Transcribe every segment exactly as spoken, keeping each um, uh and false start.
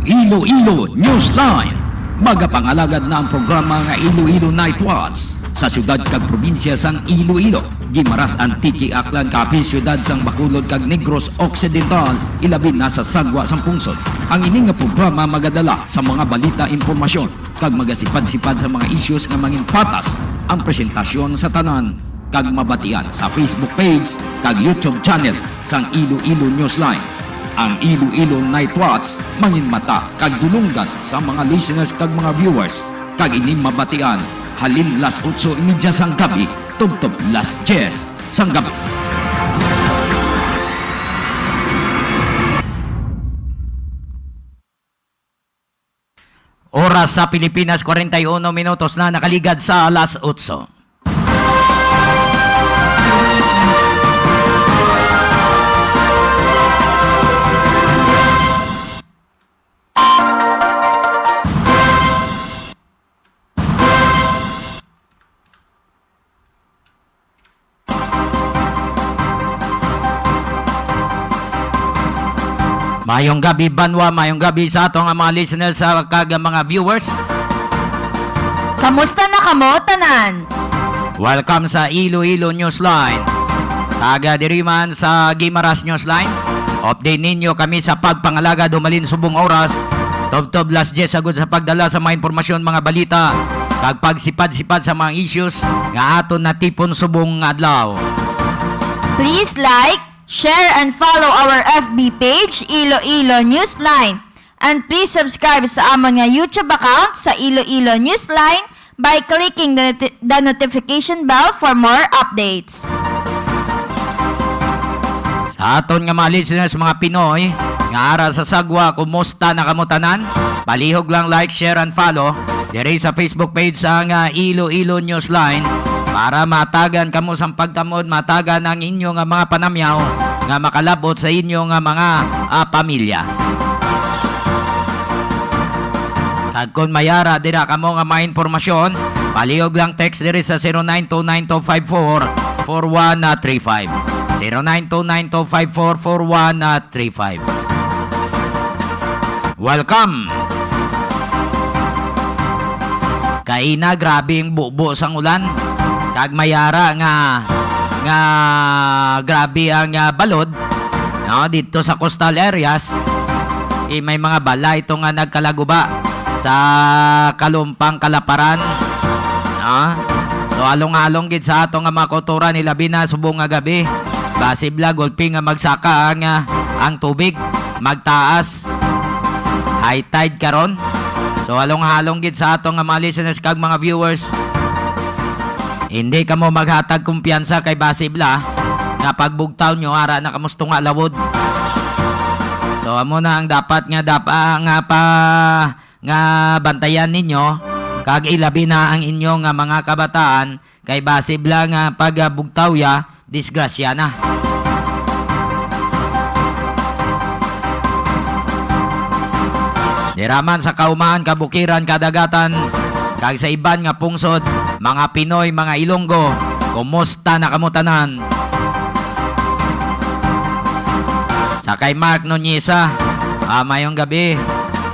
Iloilo Newsline. Magapangalagad na ang programa nga Iloilo Night Watch sa siyudad kag probinsya sang Iloilo, Guimaras, Antique, Aklan, Capiz, siyudad sang Bacolod kag Negros Occidental, ilabi na sa sagwa sang pungsod. Ang ini nga programa magadala sa mga balita, impormasyon, kag magasipad-sipad sa mga issues nga manginpatas. Ang presentasyon sa tanan kag mabatian sa Facebook page kag YouTube channel sang Iloilo Newsline. Ang Iloilo Night Watch manginmata kag dulonggan sa mga listeners kag mga viewers, kag ini mabatian halin las otso y media sang gabi tubtob las diyes sang gabi. Oras sa Pilipinas, kwarenta y uno minutos na nakaligad sa alas otso. Mayong gabi, banwa. Mayong gabi sa ato nga mga listeners, ah, kag mga viewers. Kamusta na kamo, tanan? Welcome sa Iloilo Newsline. Taga diri man sa Guimaras Newsline. Update ninyo kami sa pagpangalagad humalin subong oras. Tubtob las diyes agud sa pagdala sa mga impormasyon, mga balita, kag pagsipad-sipad sa mga issues nga aton natipon subong nga adlaw. Please like, share, and follow our F B page, Iloilo Newsline. And please subscribe sa amon nga YouTube account sa Iloilo Newsline by clicking the noti-, the notification bell for more updates. Sa aton nga mga listeners, mga Pinoy, nga ara sa sagwa, kumusta na kamo tanan? Palihog lang like, share, and follow diri sa Facebook page sang, ah, Iloilo Newsline para matagan kamo sang pagtamod, matagan ang inyo nga mga panamyaw nga makalabot sa inyo nga mga, ah, pamilya. Kag kon may ara dira kamo nga mga impormasyon, palihog lang text diri sa zero nine two nine two five four four one three five. Zero nine two nine two five four four one three five. Welcome! Kaina, grabe ang bubo sang ulan. Kag may ara nga, nga grabe ang, ah, balod, no, dito sa coastal areas. Eh, may mga balay ito nga nagkalaguba sa kalumpang kalaparan, no? So, halong-halong gid sa ato nga mga kautoran, ilabi na subong nga gabi. Basi bala gulpi nga magsaka ang, ah, ang tubig, magtaas. High tide karon. So, halong-halong gid sa ato nga mga listeners kag mga viewers. Hindi kamo maghatag kumpiyansa kay basi bala nga pagbugtaw nyo, ara na kamo sa tunga lawod. So, amo na ang dapat nga dap-, ah, nga pa, nga bantayan ninyo, kag ilabi na ang inyo nga mga kabataan, kay basi bala nga pagbugtaw ya, disgrasya na. Dira man sa kaumahan, kabukiran, kadagatan, kag sa iban nga pungsod, mga Pinoy, mga Ilonggo, kumusta na kamo tanan? Sa kay Mark Nuneza, ah, mayong gabi.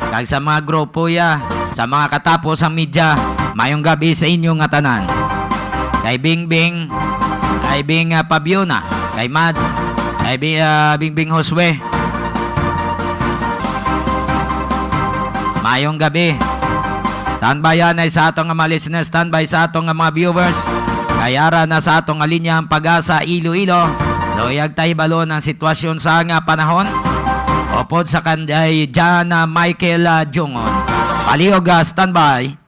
Kag sa mga grupo ya, sa mga katapo sang media, mayong gabi sa inyo nga tanan. Kay Bingbing, kay Bing, ah, Pabiona, kay Mads, kay Bi-, ah, Bingbing Josue. Mayong gabi. Standby anay sa ato nga mga listeners, standby sa ato nga mga viewers. Kay ara na sa ato nga linya ang Pag-asa Iloilo. Luyag ta hibalon ang sitwasyon sa nga panahon. Upod sa kanday Jana Michael, ah, Jungon. Palihog, ah, standby.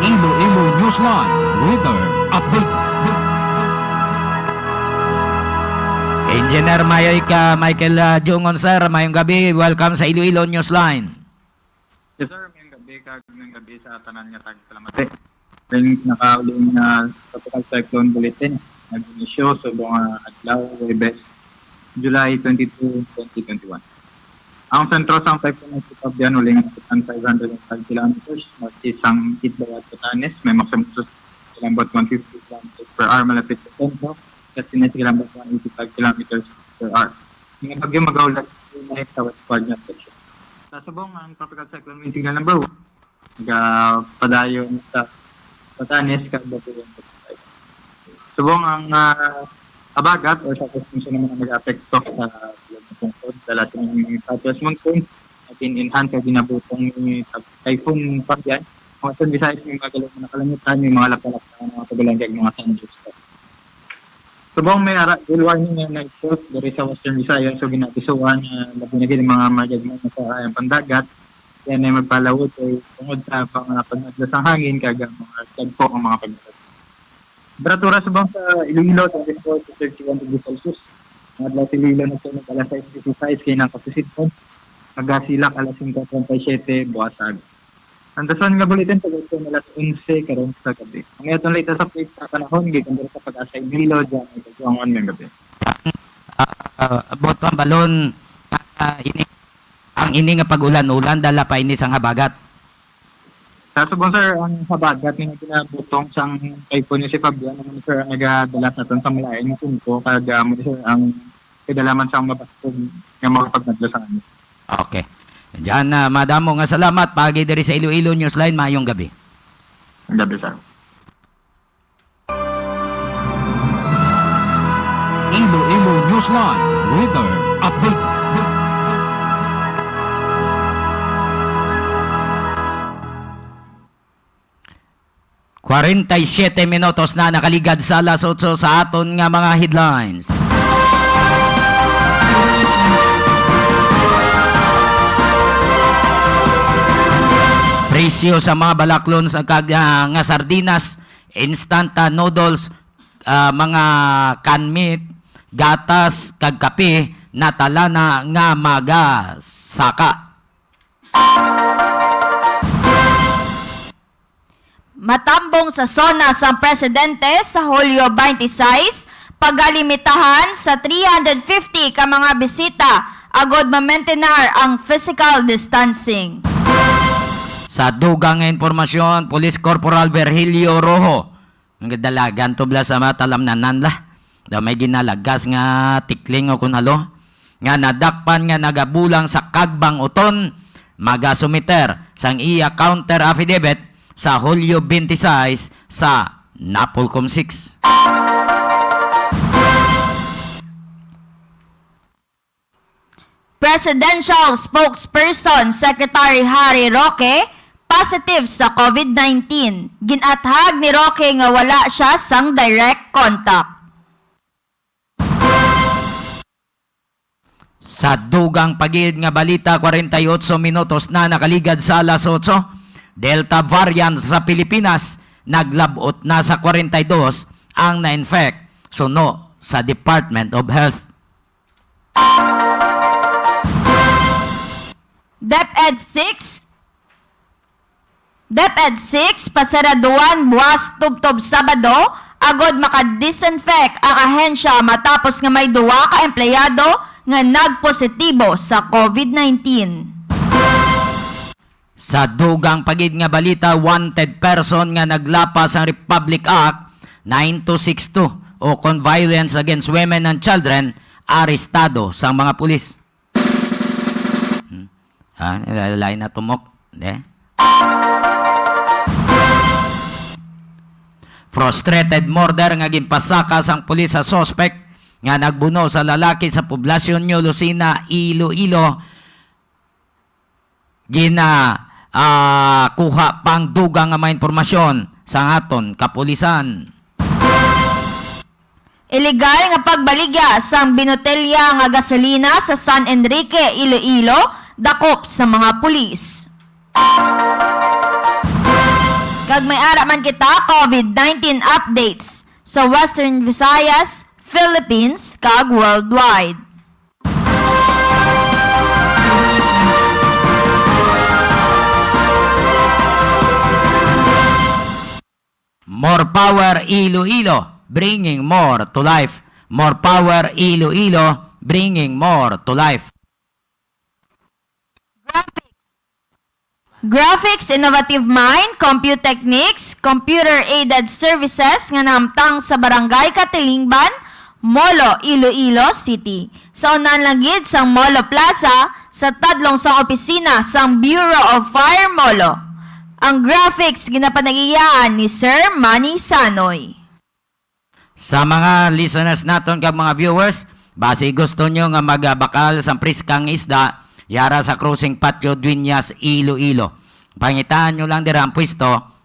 Iloilo Newsline Weather Update. Engineer Mike, ah, Michael, ah, Jungon, sir, mayong gabi. Welcome sa Iloilo Newsline. Yes, sir. Mayong gabi, kag mayong gabi sa tanan nga tagpalamati. Ning nakauling, ah, Tropical Cyclone Bulletin nag-inisyu subong nga adlaw, Huwebes, July twenty-two, twenty twenty-one. Ang sentro sang typhoon nagsipabian uling five hundred and five kilometers northeast sang Itbayat, Batanes. May maksimum velocity kilambot one fifty kilometers per hour malapit sa sentro, kag sining kilambot one eighty-five kilometers per hour. Ang bagyo magaulat pag-, sa subong ang Tropical Cyclone Wind Signal number one, nagapadayon sa Batanes kag Babuyan. Subong ang, ah, habagat or southwest monsoon naman ang nag-apekto sa Babuyan, Bukidnon, dala sa mga southwest monsoon, naging enhance sa ginabutong ni Typhoon Fabian. Mga Western Visayas, may mga galon nga nakalangitan, may mga lapalap sa mga pagalan kag mga thunderstorm. Subong may ara, gale warning nga na-issued diri sa Western Visayas, so ginabisuan nga labi na gid ang mga mayagmay nga sa arayang pandagat. Yan ay magpalawod kay tungod sa mga pagmadlas sang hangin kag ang mga dagko ang mga pagmadlas. Temperatura subong sa Iloilo, twenty-four to thirty-one degrees Celsius. Ang adlaw sa Iloilo nagsunog alas sais fifty-five kay nang kasusidpon. Magasilak alas singko treinta y siete buas sa aga. Ang dason nga bulletin pag-abot na alas onse karon sa gabi. Ang aton latest update sa panahon gikan diri sa Pag-asa Iloilo, John Ibaguangon, ngayong gabi. Ah, ah, abot ang balon, ah, ini, ang ini nga pag-ulan-ulan, dala pa ini sang habagat. Sa subong, sir, ang habagat nga ginabutong sang typhoon ni si Fabian, ang, sir, ang nagadala sa aton sa malain nga punto, kag, ah, mo, sir, ang kadalaman sang mabastog nga mga pagmadla sa amin. Okay. Diyan na, madamo nga salamat. Paagi diri sa Iloilo Newsline, maayong gabi. Ang gabi, sir. Iloilo Newsline Weather Update. Kwarenta y siyete minutos na nakaligad sa alas otso sa aton nga mga headlines. Presyo sa mga balaklon sa kag-, ah, nga sardinas, instant, ah, noodles, ah, mga can meat, gatas, kag kape natalana nga magasaka. Matambong sa SONA sang presidente sa Hulyo twenty-six, pagalimitahan sa three hundred fifty ka mga bisita agod mamentenar ang physical distancing. Sa dugang nga impormasyon, Police Corporal Virgilio Rojo, ang kadalagan to bala sa mga talamnanan la. Daw may ginalagas nga tikling o kun halo, nga nadakpan nga nagabulang sa Kagbang Uton, magasumiter sang iya counter affidavit sa Hulyo twenty-six sa NAPOLCOM six. Presidential Spokesperson Secretary Harry Roque positive sa COVID nineteen. Gin-athag ni Roque nga wala sia sang direct contact. Sa dugang pa gid nga balita, kwarenta y otso minutos na nakaligad sa alas otso. Delta variant sa Pilipinas, naglab-ot na sa kwarenta y dos ang na-infect, suno sa Department of Health. DepEd six, DepEd six, paseraduan buas tubtob Sabado agod maka-disinfect ang ahensya matapos nga may duwa ka empleyado nga nagpositibo sa COVID nineteen. Sa dugang pa gid nga balita, wanted person nga naglapas sang Republic Act nine two six two o kon violence against women and children, arestado sang mga pulis. Hmm. Ah, lain na tumok. Di? Frustrated murder nga ginpasaka sang pulis sa suspect nga nagbuno sa lalaki sa Poblacion New Lucena, Iloilo. Gina, ah, kuha pang dugang nga mga impormasyon sa aton kapulisan. Iligal nga pagbaligya sang binotelya nga gasolina sa San Enrique, Iloilo, dakop sa mga pulis. Kag may ara man kita COVID nineteen updates sa Western Visayas, Philippines, kag worldwide. More power, Iloilo, bringing more to life. More power, Iloilo, bringing more to life. Graphics, Innovative Mind, Computechnics, computer-aided services nga nahamtang sa Barangay Katilingban, Molo, Iloilo City. Sa unahan lang gid sang Molo Plaza, sa tadlong sang opisina sang Bureau of Fire Molo. Ang graphics ginapanag-iyaan ni Sir Manny Sanoy. Sa mga listeners naton kag mga viewers, basi gusto nyo nga magbakal sang priskang isda, yara sa Crossing Patio, Dueñas, Iloilo. Pangitaan nyo lang dira ang pwesto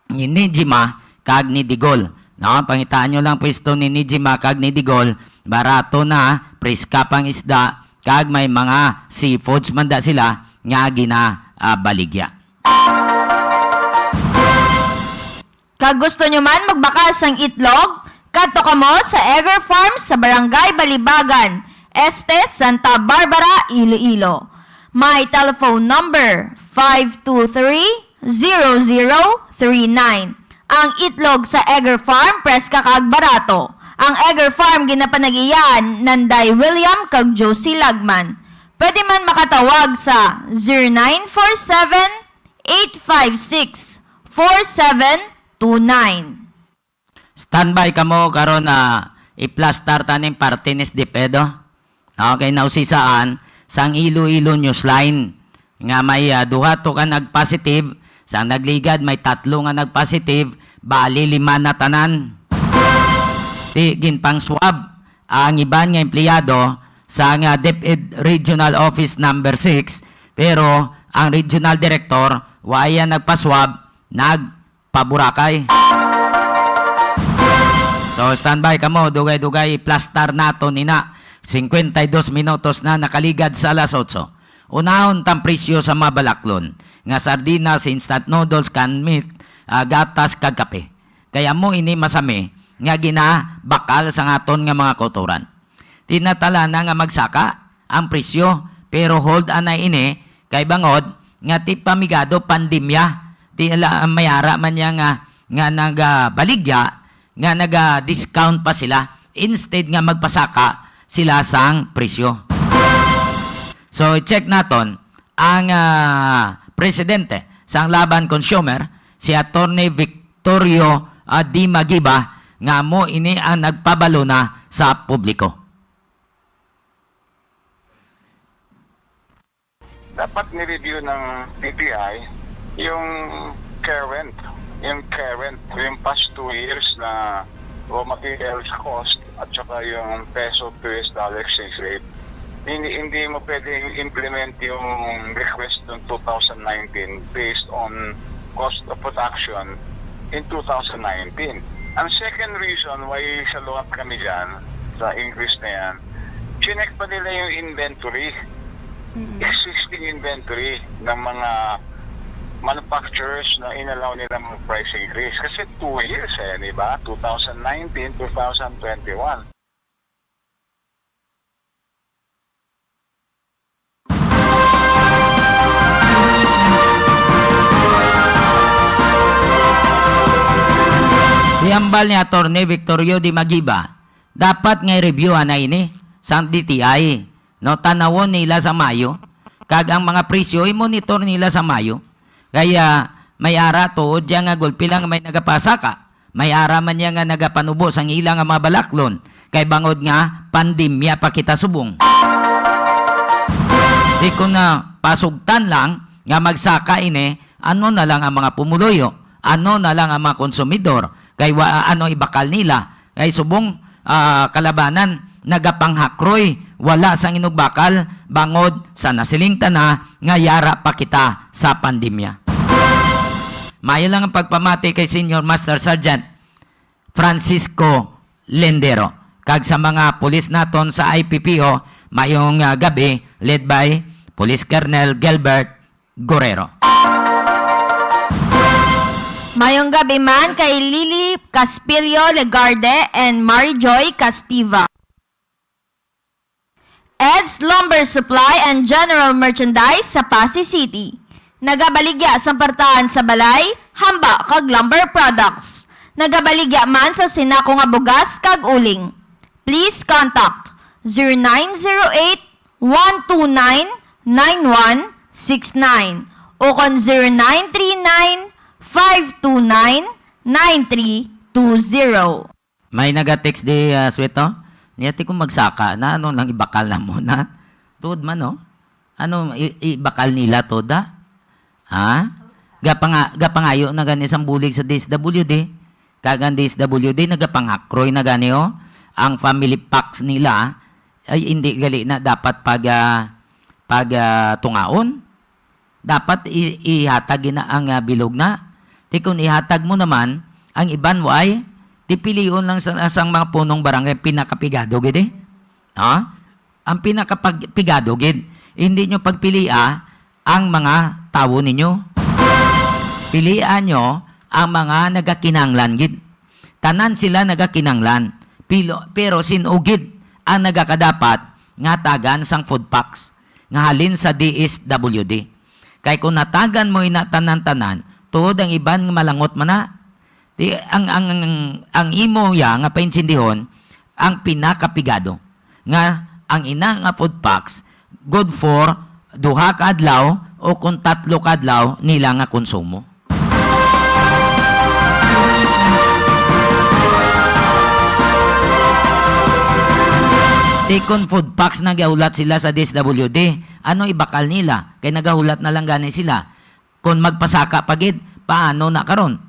ni Nijima kag ni Digol. No? Pangitaan nyo lang pwesto ni Nijima kag ni Digol. Barato na, priska pang isda, kag may mga seafoods man da sila nga ginabaligya. Kag gusto nyo man magbakal sang itlog? Kadto kamo sa Egger Farm sa Barangay Balibagan, Este, Santa Barbara, Iloilo. May telephone number five two three, zero zero three nine. Ang itlog sa Egger Farm, preska kag barato. Ang Egger Farm ginapanag-iyaan Nanday William kag Josie Lagman. Pwede man makatawag sa zero nine four seven, eight five six, four seven two nine. Standby kamo karon na iplastar taning parte ni Dipedo. Okay, nausisaan sang Iloilo Newsline nga may, ah, duha to ka nag-positive, sang nagligad may tatlo nga nag-positive, bali lima na tanan. Di ginpang-swab ang iban nga empleyado sa nga DepEd Regional Office Number Six, pero ang regional director wa iya nagpa-swab, nagpaburakay. So, standby kamo, dugay-dugay, iplastar naton ina. Cincuenta y dos minutos na nakaligad sa alas otso. Unahon tang presyo sa mga balaklon, nga sardinas, instant noodles, canned meat, ah, gatas, kag kape. Kay amo ini masami nga ginabakal sang aton nga mga kautoran. Tinatala na nga magsaka ang presyo, pero hold anay ini kay bangod nga ti pamigado pandemya, ti la-, may ara man niya nga, nga nagabaligya, nga naga-discount pa sila instead nga magpasaka sila sang presyo. So, check naton ang, ah, presidente sang Laban Consumer, si Attorney Victorio, ah, Dimagiba, nga amo ini ang nagpabalo na sa publiko. Dapat ni-review ng D T I yung current, yung current, yung past two years na raw materials cost at saka yung peso to U S dollar exchange rate. Hindi, hindi mo pwedeng implement yung request ng two thousand nineteen based on cost of production in two thousand nineteen. Ang second reason why sa luwat kami dyan, sa increase na yan, chinek pa nila yung inventory, Mm-mm. existing inventory ng mga manufacturers na inallow nila mag-price increase. Kasi two years eh, di ba? Two thousand nineteen, two thousand twenty-one. Di hambal ni Attorney Victorio Dimagiba, dapat nga i-review na ini sang D T I, no, tanawon nila sa Mayo, kag ang mga presyo i-monitor nila sa Mayo. Kaya may ara tuod diya nga gulpi lang may nagapasaka. May ara man niya nga nagapanubo sang ila nga mga balaklon, kay bangod nga pandemya pa kita subong. Di ko na pasugtan lang nga magsaka ini, ano na lang ang mga pumuluyo, ano na lang ang mga konsumidor, kay wa-, ano ibakal nila, kay subong, ah, kalabanan, nagapanghakroy, wala sang inugbakal, bangod sa nasiling ta na nga yara pa kita sa pandemya. Maayo lang ang pagpamati kay Senior Master Sergeant Francisco Lendero, kag sa mga pulis naton sa I P P O, mayong, ah, gabi, led by Police Colonel Gilbert Guerrero. Mayong gabi man kay Lily Caspillo Legarde and Mary Joy Castiva. Ed's Lumber Supply and General Merchandise sa Passi City. Nagabaligya sang partahan sa balay, hamba kag lumber products. Nagabaligya man sa sinako nga bugas kag uling. Please contact zero nine zero eight, one two nine, nine one six nine o kon zero nine three nine, five two nine, nine three two zero. May naga-text di, ah, Sweto. Niya ti kung magsaka na, ano lang ibakal na mo na? Tuod man, no? Ano i-, ibakal nila to da? Ha? Gapanga-, gapangayo na gani sang bulig sa D S W D. Kag ang D S W D nagapangakroy na gani, oh. Ang family packs nila ay hindi gali na dapat pag, ah, pag, ah, tungaon. Dapat i-, ihatag gina ang, ah, bilog na. Ti kon ihatag mo naman, ang iban way, ti pilion lang sa, sang mga punong barangay pinakapigado gid, eh. Ha? Ang pinakapag-, pigado gid. Hindi nyo pagpilia ang mga tawo ninyo. Pilian nyo ang mga nagakinahanglan gid. Tanan sila nagakinahanglan. Pilo-, pero sin-o gid ang nagakadapat nga tagan sang food packs nga halin sa D S W D. Kay kung natagan mo ina tanan-tanan, tuod ang iban nga malangot man na. Di, ang, ang, ang, ang imo ya nga paintindihon, ang pinakapigado, nga ang ina nga food packs, good for duha ka adlaw o kung tatlo ka adlaw nila nga konsumo. Di kon food packs nagahulat sila sa D S W D, ano ibakal nila? Kay nagahulat na lang gani sila. Kon magpasaka pa gid, paano na karon?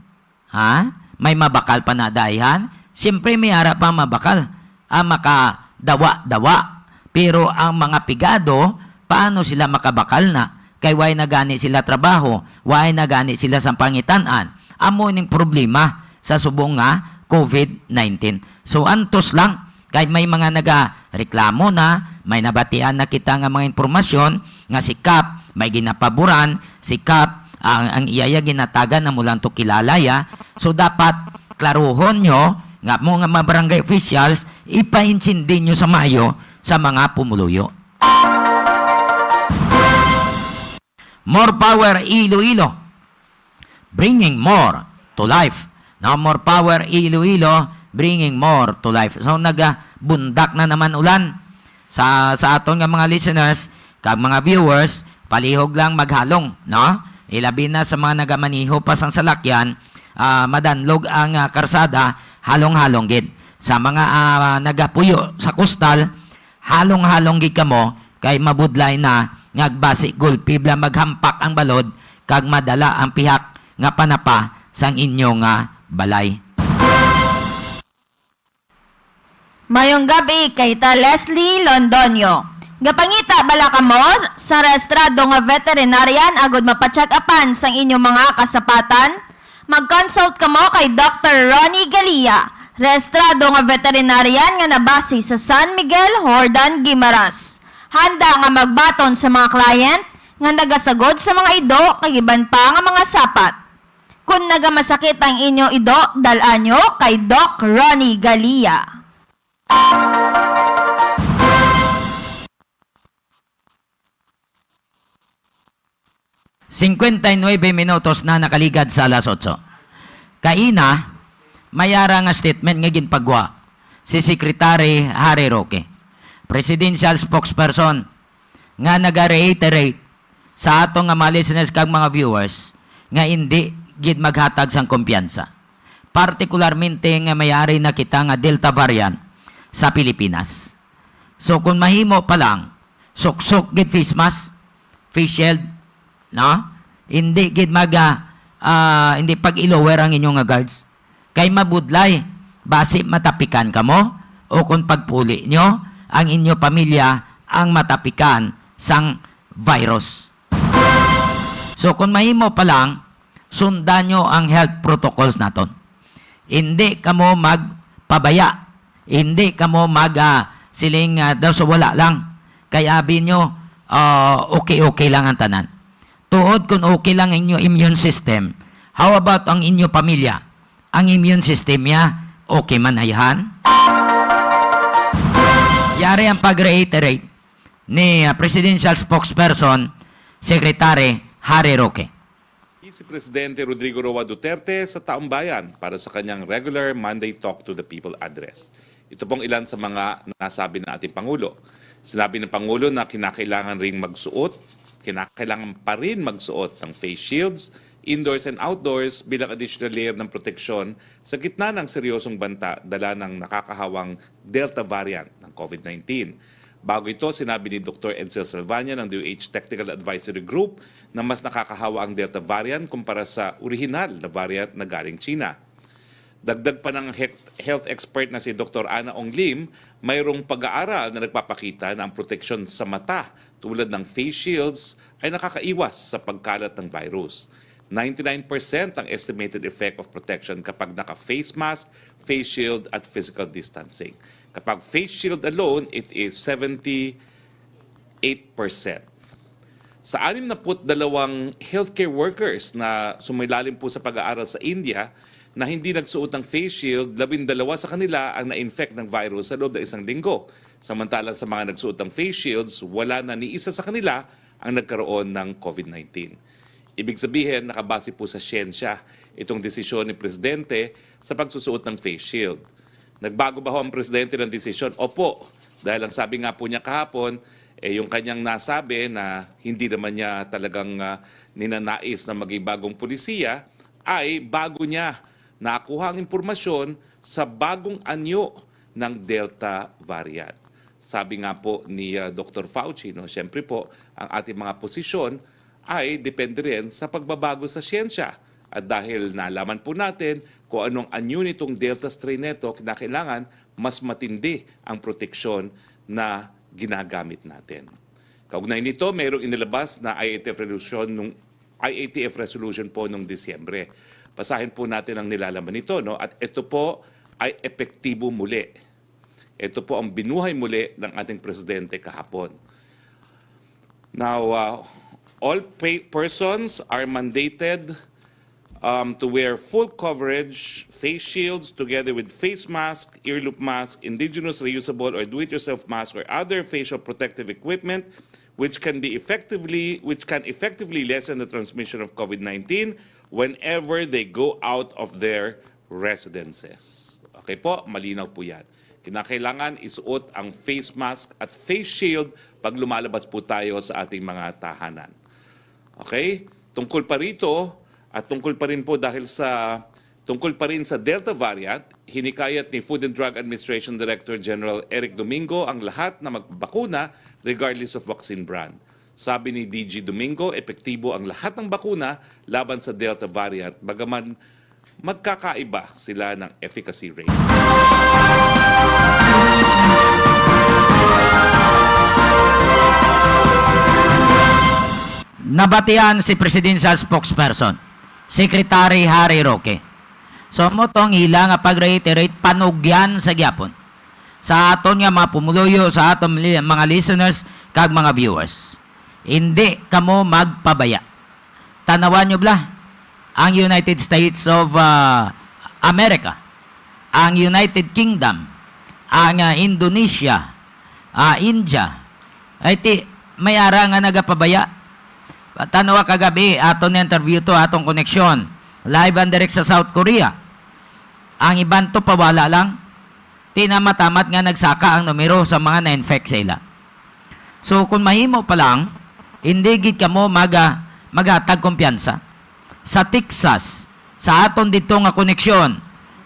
Ha? May mabakal pa na dayhan? Siyempre, may ara pa mabakal. Ah, makadawa-dawa. Pero ang mga pigado, paano sila makabakal na? Kay way na gani sila trabaho, way na gani sila sa pangitan-an. Amo ning problema sa subong nga COVID nineteen. So, antos lang, kay may mga nagareklamo na, may nabatian na kita nga mga impormasyon nga si Kap may ginapaboran, si Kap ang, ang iya ya ginatagan na mo lang to kilala ya. So, dapat klaruhon nyo nga mo nga mga barangay officials, ipaintindi nyo sa maayo sa mga pumuluyo. More power, Iloilo. Bringing more to life. No, more power, Iloilo, bringing more to life. So, nagabundak na naman ulan sa, sa aton nga mga listeners kag mga viewers, palihog lang maghalong, no? Ilabi na sa mga nagamaniho pa sang salakyan, ah, madanlog ang, ah, karsada, halong-halong gid. Sa mga, ah, nagapuyo sa kustal, halong-halong gid kamo, kay mabudlay na nga basi gulpi bala maghampak ang balod kag madala ang pihak nga panapa sang inyo nga balay. Mayong gabi kay ta Leslie Londonio. Gapangita bala kamo sa rehistrado nga veterinarian agud mapacheck-upan sang inyo mga kasapatan? Mag-consult kamo kay Doktor Ronnie Galia, rehistrado nga veterinarian nga nabase sa San Miguel, Jordan, Guimaras. Handa nga magbaton sa mga client nga nagasagod sa mga ido kag iban pa nga mga sapat. Kon nagamasakit ang inyo ido, dal-a nyo kay Doc Ronnie Galia. Cincuenta y nueve minutos na nakaligad sa alas otso. Kaina, may ara nga statement nga ginpagwa si Secretary Harry Roque, presidential spokesperson, nga naga-reiterate sa ato nga mga listeners kag mga viewers nga indi gid maghatag sang kumpiyansa, partikularmente nga may ari na kita nga Delta variant sa Pilipinas. So, kung mahimo pa lang, suksok gid face mask, face shield, no? Hindi gid mag, ah, ah, hindi pag-ilower ang inyo nga guards. Kay mabudlay, basi matapikan kamo, o kung pagpuli nyo, ang inyo pamilya ang matapikan sang virus. So, kung mahimo pa lang, sundan nyo ang health protocols naton. Hindi kamo magpabaya. Hindi kamo mag, ah, siling, ah, daw sa wala lang. Kay abi nyo, ah, okay-okay lang ang tanan. Tuod kung okay lang ang inyo immune system, how about ang inyo pamilya? Ang immune system niya, okay man, ayhan? Yari ang pag-reiterate ni, ah, Presidential Spokesperson, Secretary Harry Roque. Si Presidente Rodrigo Roa Duterte sa Taumbayan para sa kanyang regular Monday Talk to the People address. Ito pong ilan sa mga nasabi ng ating Pangulo. Sinabi ng Pangulo na kinakailangan ring magsuot, kinakailangan pa rin magsuot ng face shields, indoors and outdoors bilang additional layer ng proteksyon sa gitna ng seryosong banta dala ng nakakahawang Delta variant ng COVID nineteen. Bago ito, sinabi ni Doktor Edsel Salvaña ng D O H Technical Advisory Group na mas nakakahawa ang Delta variant kumpara sa orihinal na variant na galing China. Dagdag pa ng health, health expert na si Doktor Ana Ong Lim, mayroong pag-aaral na nagpapakita na ang proteksyon sa mata tulad ng face shields ay nakakaiwas sa pagkalat ng virus. Ninety-nine percent ang estimated effect of protection kapag naka-face mask, face shield, at physical distancing. Kapag face shield alone, it is seventy-eight percent. Sa anim na put dalawang healthcare workers na sumilalim po sa pag-aaral sa India na hindi nagsuot ng face shield, labindalawa sa kanila ang na-infect ng virus sa loob ng isang linggo. Samantalang sa mga nagsuot ng face shields, wala na ni isa sa kanila ang nagkaroon ng COVID nineteen. Ibig sabihin, nakabase po sa siyensya itong desisyon ni Presidente sa pagsusuot ng face shield. Nagbago ba ho ang Presidente ng desisyon? Opo, dahil ang sabi nga po niya kahapon, eh, yung kanyang nasabi na hindi naman niya talagang, ah, ninanais na maging bagong polisiya, ay bago niya nakuha ang impormasyon sa bagong anyo ng Delta variant. Sabi nga po ni, ah, Doktor Fauci, no, siyempre po, ang ating mga posisyon ay depende rin sa pagbabago sa siyensya. At dahil nalaman po natin kung anong anyo nitong Delta strain nito, kinakailangan mas matindi ang proteksyon na ginagamit natin. Kaugnay nito, mayroong inilabas na I A T F resolution nung, I A T F resolution po nung Disyembre. Basahin po natin ang nilalaman nito, no? At ito po ay epektibo muli. Ito po ang binuhay muli ng ating presidente kahapon. Now, uh, all pa- persons are mandated, um, to wear full coverage, face shields, together with face mask, ear loop mask, indigenous reusable or do-it-yourself mask, or other facial protective equipment which can be effectively, which can effectively lessen the transmission of COVID nineteen whenever they go out of their residences. Okay po, malinaw po yan. Kinakailangan isuot ang face mask at face shield pag lumalabas po tayo sa ating mga tahanan. Okay? Tungkol pa rito, at tungkol pa rin po dahil sa, tungkol pa rin sa Delta variant, hinikayat ni Food and Drug Administration Director General Eric Domingo ang lahat na magbakuna regardless of vaccine brand. Sabi ni D G Domingo, epektibo ang lahat ng bakuna laban sa Delta variant, bagaman magkakaiba sila ng efficacy rate. Nabatian si Presidential Spokesperson, Secretary Harry Roque. So, mo tong ila nga pag-reiterate, panugyan sa gyapon sa aton nga mga pumuluyo, sa aton li-, mga listeners, kag mga viewers. Hindi kamo magpabaya. Tanawan nyo bala, ang United States of, ah, America, ang United Kingdom, ang, ah, Indonesia, ah, India, ay ti, may ara nga nagapabaya. Tanawa kagabi, aton interview to, atong koneksyon. Live and direct sa South Korea. Ang iban to, pawala lang. Ti na matamat nga nagsaka ang numero sa mga na-infect sa ila. So, kung mahimo pa lang, hindi gid kamo maga-, maghatag kumpiyansa. Sa Texas, sa aton dito nga koneksyon,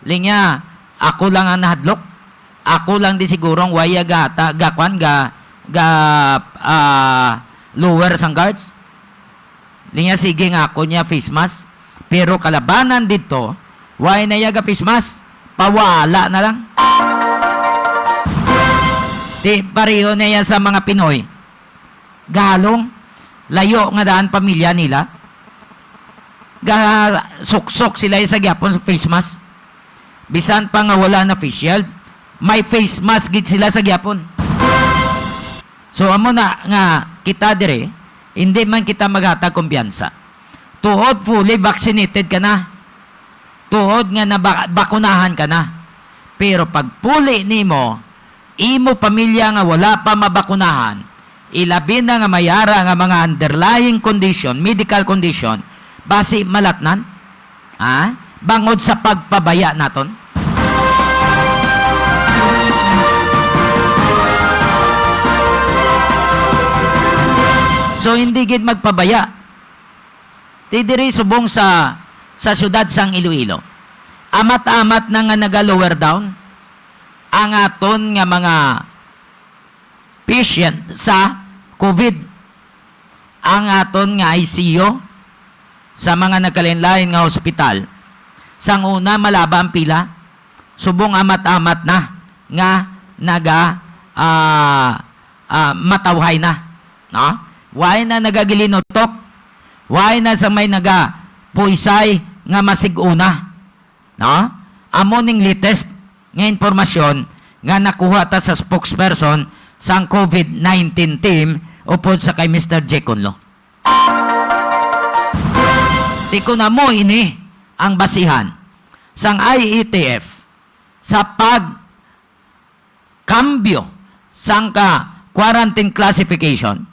linya, ako lang ang nahadlok. Ako lang di sigurong waya gata, gakwan, ga, ga, ah, lower sang guards. Linya, sige nga ako niya face mask. Pero kalabanan dito, why na iya ga face mask? Pawala na lang. Di pareho na iya sa mga Pinoy. Galong, layo nga daan pamilya nila. Ga suksok sila sa gyapon sa face mask. Bisan pa nga wala na face shield, may face mask gid sila sa gyapon. So, amo na nga kita dire, hindi man kita maghatag kumpiyansa. Tuod fully vaccinated ka na. Tuod nga naba-, bakunahan ka na. Pero pagpuli nimo, imo pamilya nga wala pa mabakunahan, ilabi na nga may ara nga mga underlying condition, medical condition, basi malatnan. Ha? Bangod sa pagpabaya naton. So, hindi gid magpabaya. Ti diri subong sa, sa siyudad sang Iloilo, amat-amat na nga naga-lower down ang aton nga mga patient sa COVID. Ang aton nga I C U sa mga nagkalain-lain nga hospital, sang una malaba ang pila, subong amat-amat na nga naga, ah, ah, matawhay na, no? Way na nagagilinutok, way na sa may nagapuisay nga masig-una, no? Amo ning latest nga impormasyon nga nakuha ta sa spokesperson sang COVID nineteen team upod sa kay Mister Jay Conlo. Ti kon amo ini ang basihan sang I E T F sa pagkambyo sang ka quarantine classification,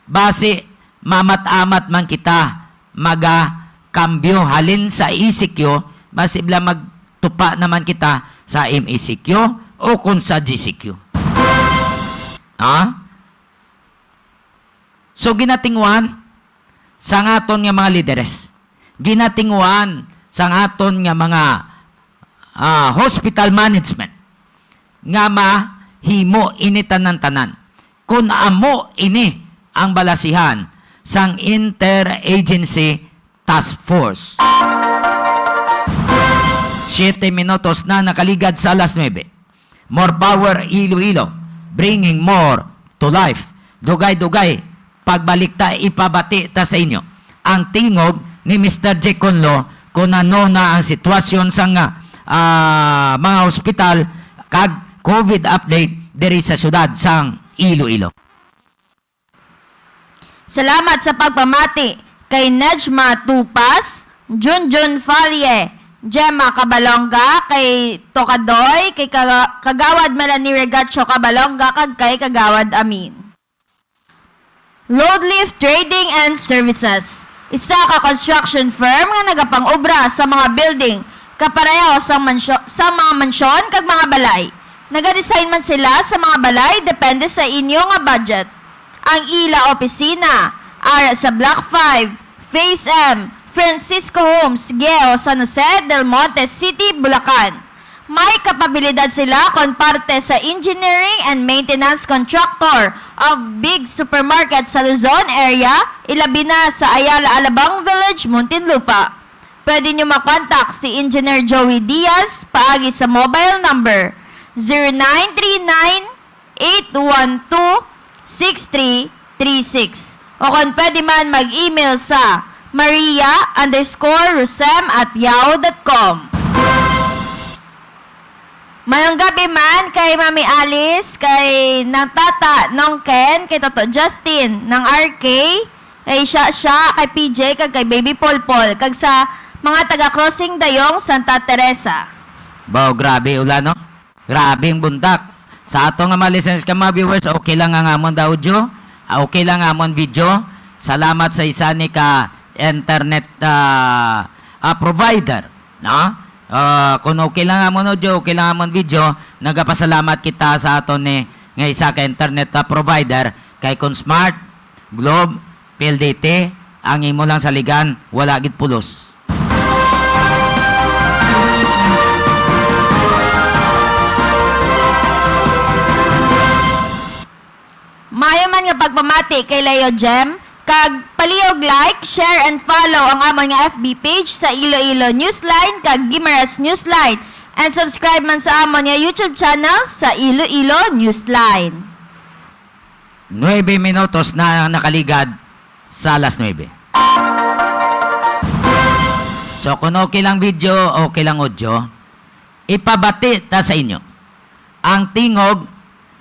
basi maamat-amat man kita magakambyo halin sa E C Q, basi bala magtupa naman kita sa M E C Q o kon sa G C Q. Ha? So, ginatinguhan sang aton nga mga lideres, ginatinguhan sang aton nga mga, ah, hospital management nga mahimo ini tanan-tanan, kun amo ini ang balasihan sang Interagency Task Force. Siyete minutos na nakaligad sa alas nuebe. More power, Iloilo, bringing more to life. Dugay-dugay, pagbalik ta, ipabati ta sa inyo ang tingog ni Mister Jay Conlo kung ano na ang sitwasyon sang, ah, mga hospital kag COVID update diri sa siyudad sang Iloilo. Salamat sa pagpamati kay Nejma Tupas, Junjun Falle, Gemma Cabalonga, kay Tokadoy, kay Kaga-, Kagawad Melanie Regacho Cabalonga, kag kay Kagawad Amin. Loadlift Trading and Services, isa ka construction firm nga nagapang-obra sa mga building kapareho sa mansyo-, sa mga mansyon kag mga balay. Nagadesign man sila sa mga balay depende sa inyo nga budget. Ang ila opisina ara sa Block five, Phase M, Francisco Homes, Geo, San Jose del Monte City, Bulacan. May kapabilidad sila kon parte sa engineering and maintenance contractor of big supermarket sa Luzon area, ilabi na sa Ayala Alabang Village, Muntinlupa. Pwede nyo makontak si Engineer Joey Diaz paagi sa mobile number zero nine three nine eight one two six three three six. O kon pwede man mag-email sa maria underscore rosem at yahoo dot com. Mayong gabi man kay Mami Alice, kay Nang Tata, Nong Ken, kay Toto Justin, Nang R K, kay Sha Sha, kay P J, kag kay Baby Polpol, kag sa mga taga Crossing Dayong, Santa Teresa. Bao, grabe ulan, no? Grabe ang bundak. Sa ato nga mga listeners, ka mga viewers, okay lang ang amon da audio? Ah, okay lang ang amon video? Salamat sa isa ni ka internet, ah, ah, provider, no? Ah, kung okay lang amon audio, okay lang amon video, nagapasalamat kita sa aton ni nga isa ka internet, ah, provider kay Consmart, Globe, P L D T, ang imo lang saligan, wala gid pulos. Maayo man nga pagpamati kay Leo Jem, kag palihog like, share, and follow ang amon nga F B page sa Iloilo Newsline kag Guimaras Newsline, and subscribe man sa amon nga YouTube channel sa Iloilo Newsline. Nuebe minutos na ang nakaligad sa alas nuebe. So, kung okay lang video, okay lang audio, ipabati ta sa inyo ang tingog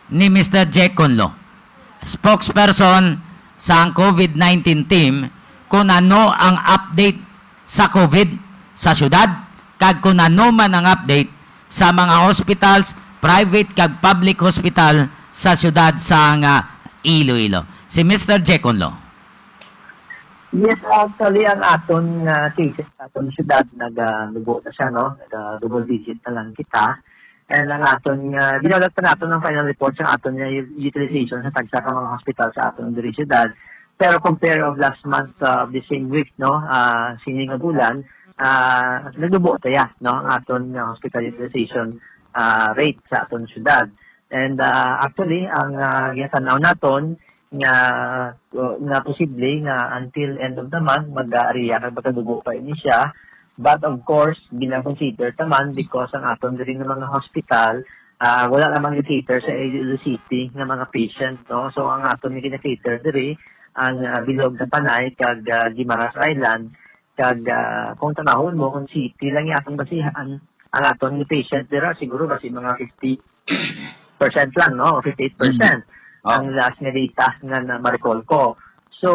ni Mister Jack Conlo, spokesperson sa ang COVID nineteen team, kung ano ang update sa COVID sa syudad, kag kung ano man ang update sa mga hospitals, private kag public hospital sa syudad sa nga Iloilo. Si Mister Jack Conlo. Yes, actually, ang aton nga cases sa aton syudad, nagalubo na siya, no? Naga-double digit na lang kita. And ang aton nga, ginawalat pa naton ang final report sa aton nga u-, utilization sa tagsa ka mga hospital sa aton diri syudad. Pero compare of last month, ah, of the same week, no, ah, sini nga bulan, ah, nagdubo ta ya, no, ang aton nga hospitalization, ah, rate sa aton syudad. And, ah, actually, ang, ah, ginatanaw naton nga, nga posible nga until end of the month, mag-aari ya kag magkadugo pa ini siya. But of course, gina-consider ta man because ang aton diri nga mga hospital, ah, wala lamang i-cater sa Iloilo City nga mga patient, no? So, ang aton nga gina-cater diri, ang, ah, bilog sa Panay kag, ah, Guimaras Island, kag, ah, kung tanawon mo, kung city lang yung atong basihan, ang aton nga patient dira, siguro basi mga fifty percent lang, no? Fifty-eight percent Mm. Oh. ang last nga data nga na-recall ko. So,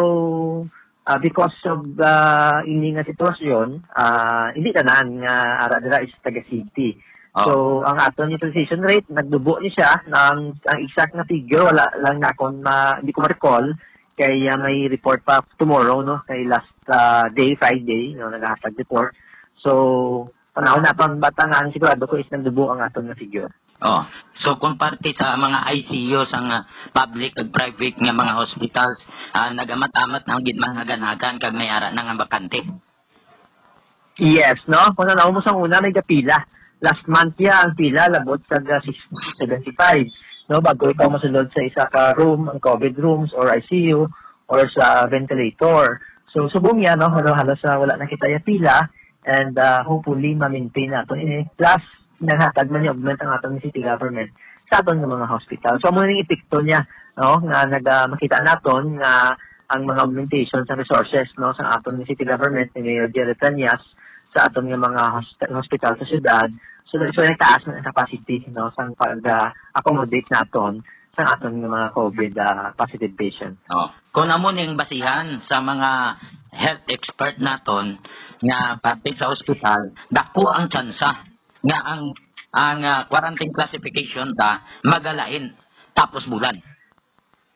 ah, because of, ah, ini nga sitwasyon, ah, hindi tanan nga ara dira is taga city. Oh. So, ang aton utilization rate, nagdubo ni siya. Ang, ang exact nga figure, wala lang na akong ma-, hindi ko ma-recall. Kay, ah, may report pa tomorrow, no? Kay last, ah, day, Friday, no? Naghahatag report. So, panahon na pang bata nga ang sigurado ko is nagdubo ang aton nga figure. Oh. So, kung parte sa mga I C U sang, ah, public ug private nga mga hospitals, ah, nagamat-amat na gid mga ganagan kag may ara na nga bakante. Yes, no? Kung nanaw mo sa una, may gapila. Last month ya ang pila, labot sa ga-, seventy-five, no? Bago ikaw masulod sa isa ka room, ang COVID rooms or I C U, or sa ventilator. So, subong ya, no? Halo-, halos, ah, wala na kita ya pila. And, ah, hopefully, ma-maintain nato ini. Plus, naghatag man ni augment ang aton city government sa aton nga mga hospital. So, amo ning epekto niya, no, nga naga-, makita naton nga ang mga augmentation sa resources, no, sa aton nga city government ni Mayor Jerry Treñas sa aton nga mga hosp-, hospital sa syudad. So, so nagtaas man ang capacity, no, sa pag, ah, accommodate naton sa aton nga mga COVID, ah, positive patient. Oh. Kung amo ning basihan sa mga health expert naton nga parte sa hospital, dako ang tsansa nga ang, ang, ah, quarantine classification ta magalain tapos bulan.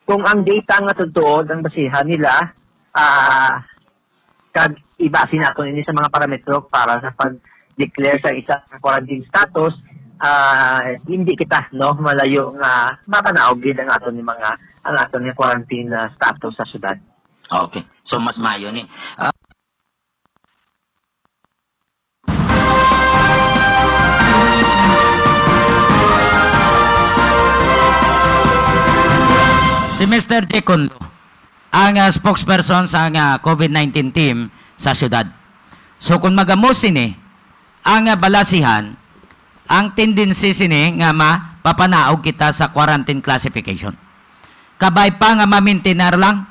Kung ang data nga totoo ang basihan nila, ah, kag ibase naton ini sa mga parametro para sa pag-declare sa isa ka quarantine status, ah, hindi kita, no, malayo nga mapanaog gid ang aton ni mga, ang aton nga quarantine, ah, status sa syudad. Okay. So, mas maayo ni. Ah, Si Mister Deacon Lo, ang, ah, spokesperson sa, ah, COVID nineteen team sa syudad. So, kung magamos sini, ang, ah, balasihan, ang tendency sini nga mapapanaog kita sa quarantine classification. Kabay pa nga mamintinar lang,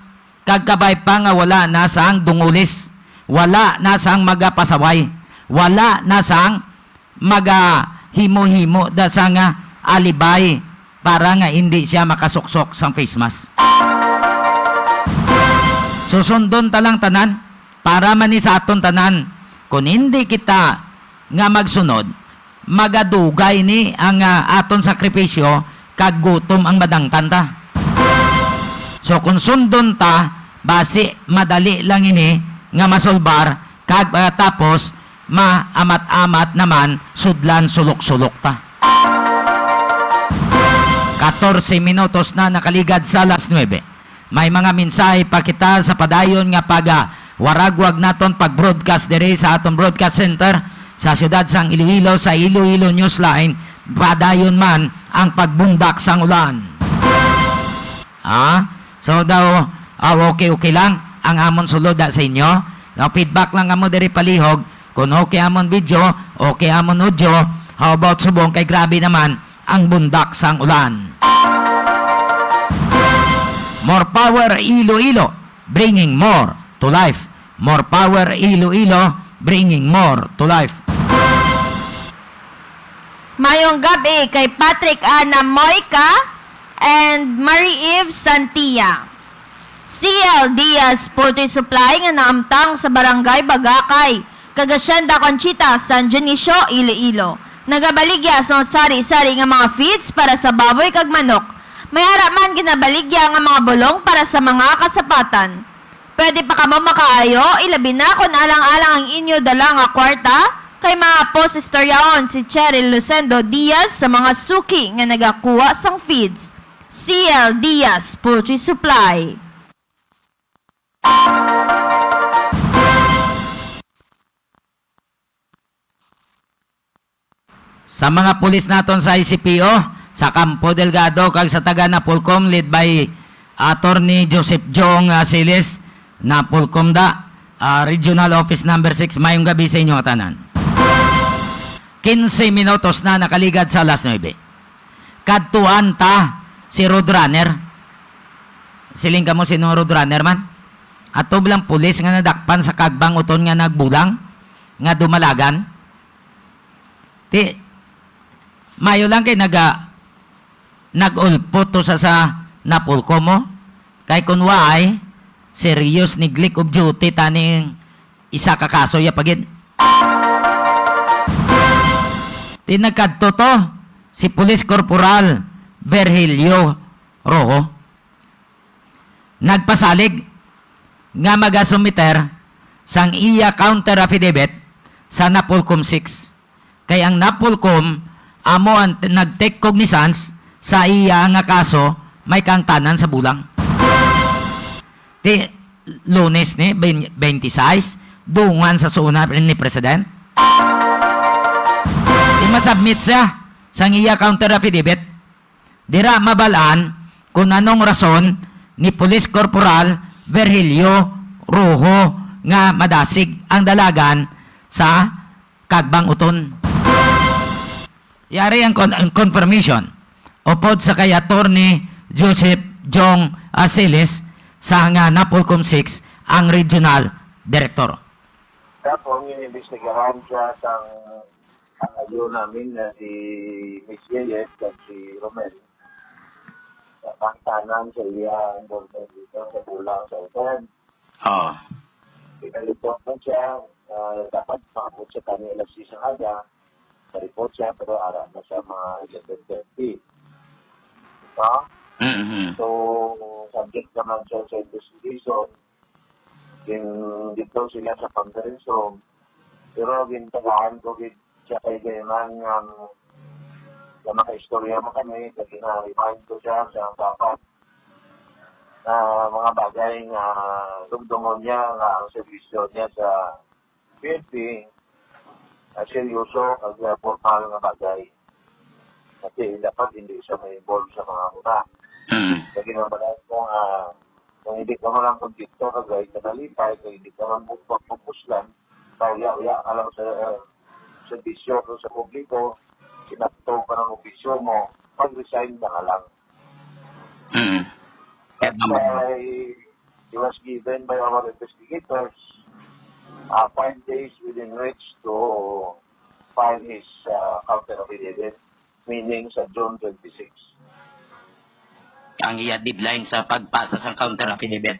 kag kabay pa nga wala na sang dungulis, wala na sang magapasaway, wala na sang magahimo-himo da sang, ah, alibay para nga hindi siya makasuksok sang face mask. Susundon ta lang tanan para man ni sa aton tanan. Kung hindi kita nga magsunod, magadugay ni ang, ah, aton sakripisyo kag gutom ang madangtan ta. So, kung sundon ta, basi madali lang ini nga masolbar kag, ah, tapos maamat-amat naman sudlan sulok-sulok ta. Katorse minutos na nakaligad sa alas nuebe. May mga mensahe pa kita sa padayon nga pag, ah, waragwag naton pag-broadcast diri sa aton broadcast center sa siyudad sang Iloilo, sa Iloilo Newsline. Padayon man ang pagbundak sang ulan. Ha? So daw, ah, okay, okay lang ang amon sulod da sa inyo. Now, feedback lang kamo diri palihog. Kung okay amon video, okay amon audio, how about subong kay grabe naman ang bundak sang ulan. More power Iloilo, bringing more to life. More power Iloilo, bringing more to life. Mayong gab-i kay Patrick Ana Moica and Marie Eve Santia. C L Diaz Poultry Supply nga naamtang sa Barangay Bagakay, kag Hacienda Conchita, San Dionisio, Iloilo, nagabaligya sang sari-sari nga mga feeds para sa baboy kag manok. May ara man ginabaligya nga mga bulong para sa mga kasapatan. Pwede pa kamo makaayo, ilabi na kon alang-alang ang inyo dala nga kwarta, kay maapo sa istoryahon si Cheryl Lucendo Diaz sa mga suki nga nagakuha sang feeds. C L Diaz Poultry Supply. Sa mga pulis naton sa I C P O, sa Campo Delgado, kag sa taga Napolcom, led by Attorney Joseph Jong, ah, Siles, Napolcom da, ah, Regional Office Number Six, mayong gabi sa inyo nga tanan. Quince minutos na nakaligad sa alas nuebe. Kadtuan ta si Road Runner. Siling kamo, sino ang Road Runner man? Ato lang pulis nga nadakpan sa kagbang uton nga nagbulang, nga dumalagan. Ti, mayo lang kay naga-, nag-ulpot to sa, sa Napolcom mo. Kay kun waay, serious neglect of duty taning isa ka kaso ya pagid. Ti nagkadto to si Police Corporal Virgilio Rojo. Nagpasalig nga magasumiter sang iya counter affidavit sa Napolcom six. Kay ang Napolcom amo ang t-, nag-take cognizance sa iya nga kaso may kaangtanan sa bulang. Ti Lunes ni, bain-, twenty-six, dungan sa suna ni President. Ti masubmit siya sang iya counter affidavit. Dira mabal-an kung anong rason ni Police Corporal Virgilio Rojo nga madasig ang dalagan sa kagbang uton. Yari ang con-, ang confirmation upod sa kay Attorney Joseph Jong Asiles sa nga Napolcom six ang regional director. Tapos, ang inimbestigahan siya sang, ah, yun namin na si Miss Yeyes at si Romel. Sa pangtanan sa iya involvement dito sa bulang sa utan. Oo. Pinalipot na siya, ah, dapat maabot siya kami alas six ang aga. Sa report siya, pero ara na siya mga eleven thirty. Diba? Mm-hmm. So, subject naman siya sa investigation. Gin-, dito sila sa conference room. Pero gintagaan ko gid siya kay Gayman nga, nga makaistorya mo kami, kay gina-remind ko siya sa dapat na mga bagay nga dumdungon niya nga ang serbisyo niya sa P N P, ah, seryoso kag, ah, formal nga bagay. Kasi dapat hindi siya ma-involve sa mga una. Mm. Kaya ginamalayan ko nga, kung hindi ka man lang kontento, kag ay ka nalipay, kung hindi ka man mo pagpupuslan, pauya-uya ka lang sa, ah, serbisyo ko sa publiko, sinakto pa ng opisyo mo, mag-resign ka na lang. Mm. Kaya naman. By, he was given by our investigators, uh, five days within which to file his, uh, counter affidavit, meaning sa June twenty-six. Ang iya deadline sa pagpasa sang counter affidavit.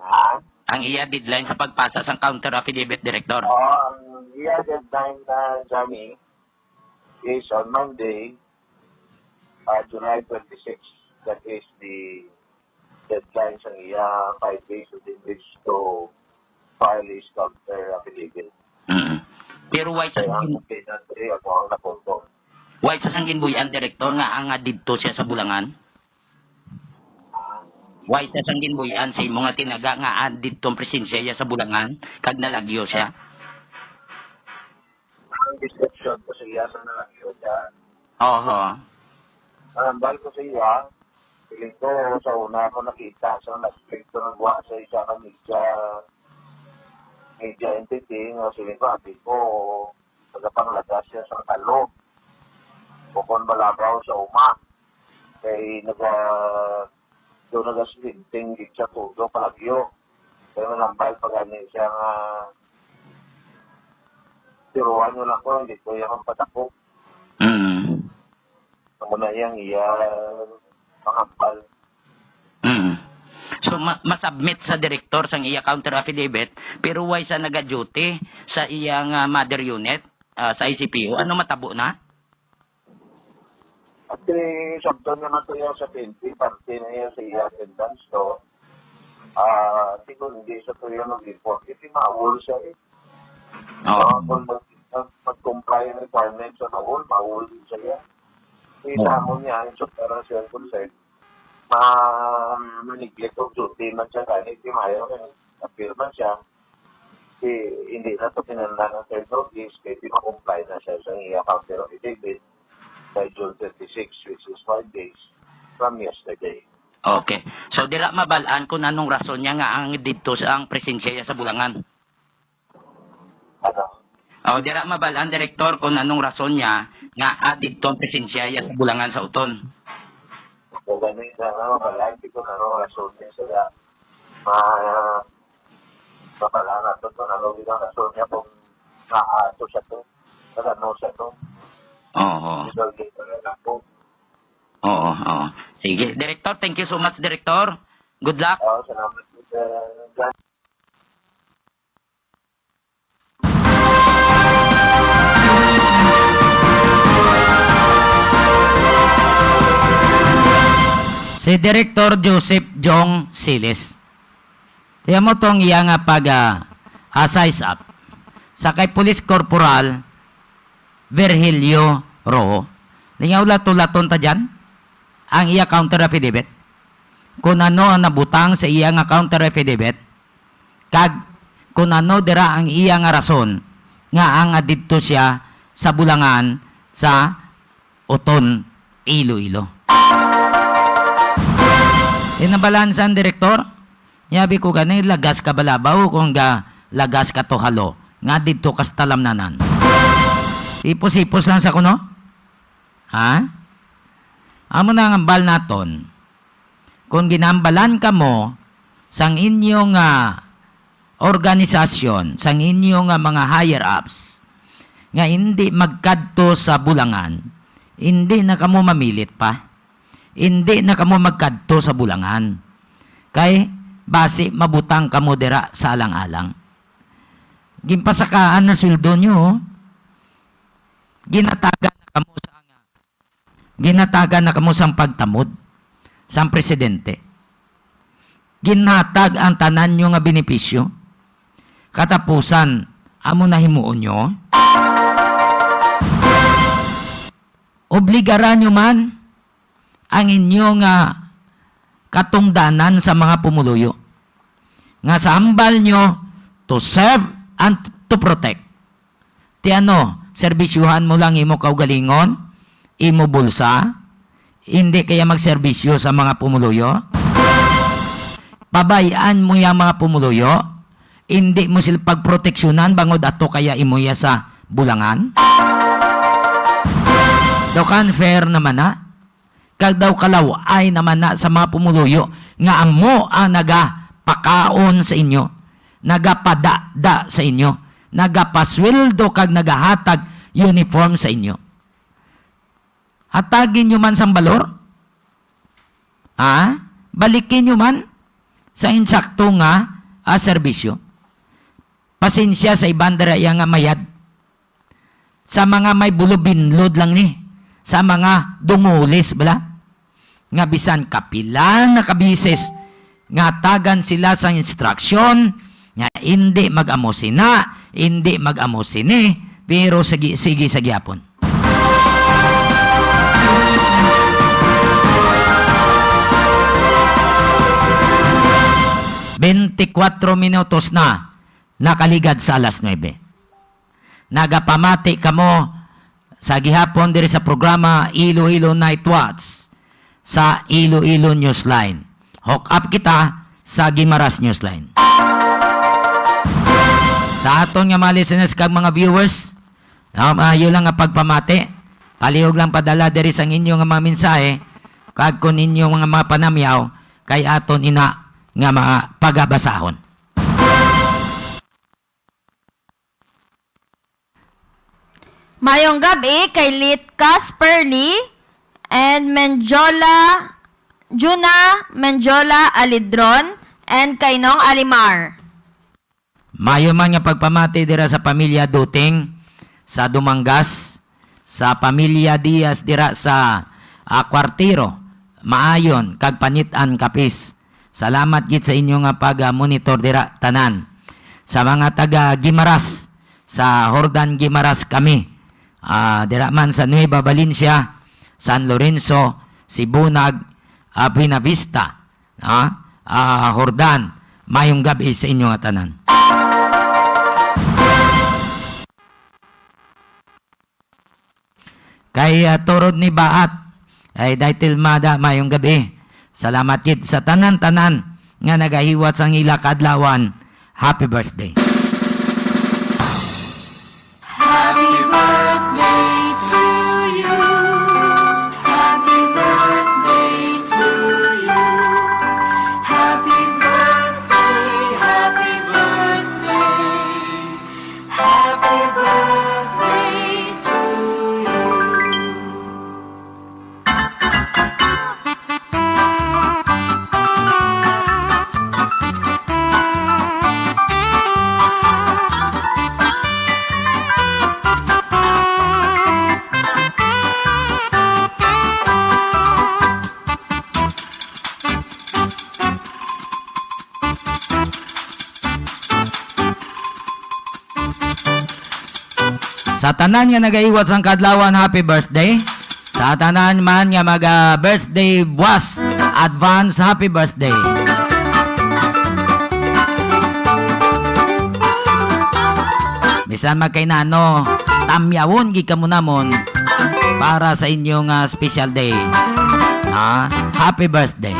Ha? Ang iya deadline sa pagpasa sang counter affidavit, Director. Oh, ang iya deadline na, Johnny, is on Monday, uh, July twenty-six. That is the deadline sa iya five days within which to file his counter affidavit. Mm. Pero why sa Kaya ang sangin-, subpoena three, ako ang napunto. Why sa sangin buyan, Director, nga ang, ah, didto siya sa Bulangan? Why sa sangin buyan sa imo nga tinaga nga, ah, didto ang presensya niya sa Bulangan, kag nalagyo siya? Ang description ko sa iya sa nalagyo siya. Oho. Ang hambal ko sa iya, feeling ko sa una ko nakita sa nag-speak ko nagwa sa isa ka media, media entity, nga feeling ko, abi ko, nagapanglagas siya sa talo. Bukon balabaw sa uma. Kay naga-, do nagaslinting gid siya todo palagyo. Kay manambal pa gani siya nga tiruan mo lang ko, hindi ko yung patakop. Mm. Amo na yang iya pangambal. Mm. So, ma-, masubmit sa direktor sang iya counter affidavit, pero why sa naga-duty sa iyang, ah, mother unit, ah, sa I C P O? Ano matabo na? At, eh, sabton naman to yung sa P N P, parte na yan sa iya attendance, no? Ah, siguro hindi sa to yung mag-report. Kasi maul siya, eh. Oo. Ah, kung mag-, mag-, mag-comply ang requirements sa maul, maul din siya yan. Kita Oo. mo niya, yung sa parang siya concern, ma-, ma-neglect og duty man siya, gani, di maayo, appeal man siya. Di, hindi na to kinahanglan ang third notice, kay di ma-comply na siya sa iya counter affidavit by June thirty-six, which is five days from yesterday. Okay. So, dira mabal-an kung anong rason niya nga ang didto sa, ang presensya niya sa Bulangan. Ano? O, dira mabal-an, Direktor, kung anong rason niya nga, ah, didto ang presensya niya sa Bulangan sa Uton. So, gani na, ano, mabal-an, di ko na, ano, rason niya sila. Ma-, mabal-an nato kung ano ang rason niya kung naato siya to. Nagano siya to. Oo. Ito, dito na lang po. Oo, oo. Sige. Director, thank you so much, Director. Good luck. Oo, salamat po, sir. Si Director Joseph Jong Siles. Tiyan mo tong iya nga pag, ah, ah, size up. Sa kay Police Corporal Virgilio Rojo. Lingaw, lato-laton ta dyan ang iya counter affidavit. Kung ano ang nabutang sa iya nga counter affidavit, kag kung ano dira ang iya nga rason nga ang adidto siya sa Bulangan sa Uton, Iloilo. Tinabalan sa direktor, yabi ko gani, lagas ka balabaw kung ga lagas ka tuhalo nga didto ka sa talamnanan. Ipos-ipos lang sa kuno. Ha? Amo na ang hambal naton. Kung ginambalan kamo sang inyo nga organisasyon, sang inyo nga mga higher ups, nga indi magkadto sa Bulangan, indi na kamo mamilit pa. Indi na kamo magkadto sa Bulangan. Kay basi mabutang kamo dira sa alang-alang. Ginpasakaan na sweldo nyo, oh. Ginatagan na kamo sa nga Ginhatagan na kamo sang pagtamod sang presidente. Ginhatag ang tanan nyo nga benepisyo. Katapusan, amo na himuon nyo? Obligaran nyo man ang inyo nga katungdanan sa mga pumuluyo, nga sa hambal nyo to serve and to protect. Ti ano, serbisyuhan mo lang imo kaugalingon, imo bulsa, hindi kaya magserbisyo sa mga pumuluyo? Pabay-an mo yang mga pumuluyo, hindi mo sila pagproteksyonan bangod ato kaya imo ya sa Bulangan? Daw ka unfair naman na. Kag daw kalaw-ay naman na sa mga pumuluyo nga amo ang nagapakaon sa inyo, nagapadada sa inyo, nagapasweldo kag nagahatag uniform sa inyo. Hatagin nyo man sang balor? Ha? Balikin nyo man sa insakto nga, ah, serbisyo. Pasensya sa iban dira iya nga mayad. Sa mga may bulubinlod lang ni, sa mga dungulis bala, nga bisan kapila na ka beses nga tagan sila sang instruction nga indi mag-amo sina, indi mag-amo sini, pero sige, sige sa gihapon. Bente kuwatro minutos na nakaligad sa alas nuebe. Nagapamati kamo sa gihapon diri sa programa Iloilo Night Watch sa Iloilo Newsline. Hook up kita sa Guimaras Newsline. Sa aton nga mga listeners kag mga viewers, ah, maayo lang nga pagpamati. Palihog lang padala diri sang inyo nga mga mensahe kag kon inyo nga mga panamyaw kay aton ina nga mga pagabasahon. Mayong gab-i kay Lit Casper Lee and Menjola, Juna Menjola Alidron and kay Nong Alimar. Mayo man nga pagpamati dira sa pamilya Duting sa Dumangas, sa pamilya Diaz dira sa, ah, Cuartero, Maayon, kag Panit-an, Capiz. Salamat gid sa inyo nga pag-monitor dira tanan. Sa mga taga Guimaras, sa Jordan Guimaras kami. Ah, dira man sa Nueva Valencia, San Lorenzo, Sibunag, ah, Buena Vista, ah, ah, Jordan. Mayong gab-i sa inyo nga tanan. Kay, ah, Turod ni Baat, ay, Day Tilmada, mayong gab-i. Salamat gid sa tanan-tanan nga nagahiwat sang ila kaadlawan. Happy birthday. Happy birthday to you. Happy birthday to you. Happy birthday, happy birthday. Happy birthday to you. Sa tanan nga nagaiwat sang kaadlawan, happy birthday. Sa tanan man nga mag, ah, birthday buwas, advance happy birthday. Bisan magkainano, tamyawon gid kamo namon para sa inyong, ah, special day. Ha? Happy birthday.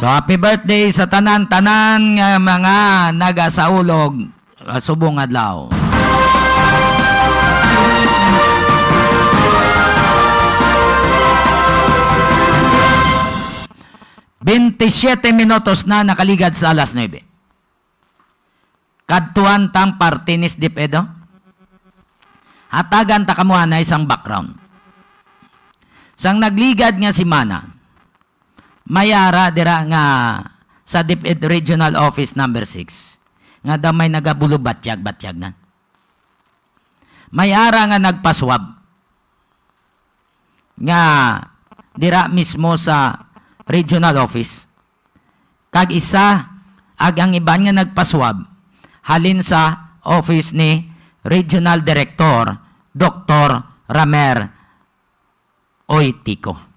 So, happy birthday sa tanan-tanan nga mga nagasaulog, ah, subong adlaw. Bentisiete minutos na nakaligad sa alas nuebe. Kadtuan tang parte ni Sdip Edo. Hatagan ta kamo anay sang background. Sang nagligad nga semana, may ara dira nga sa DepEd Regional Office Number Six, nga daw may nagabulobatyag-batyagan. May ara nga nagpaswab nga dira mismo sa regional office. Kag isa, ag ang iban nga nagpaswab halin sa office ni Regional Director Doktor Ramer Oy Tico.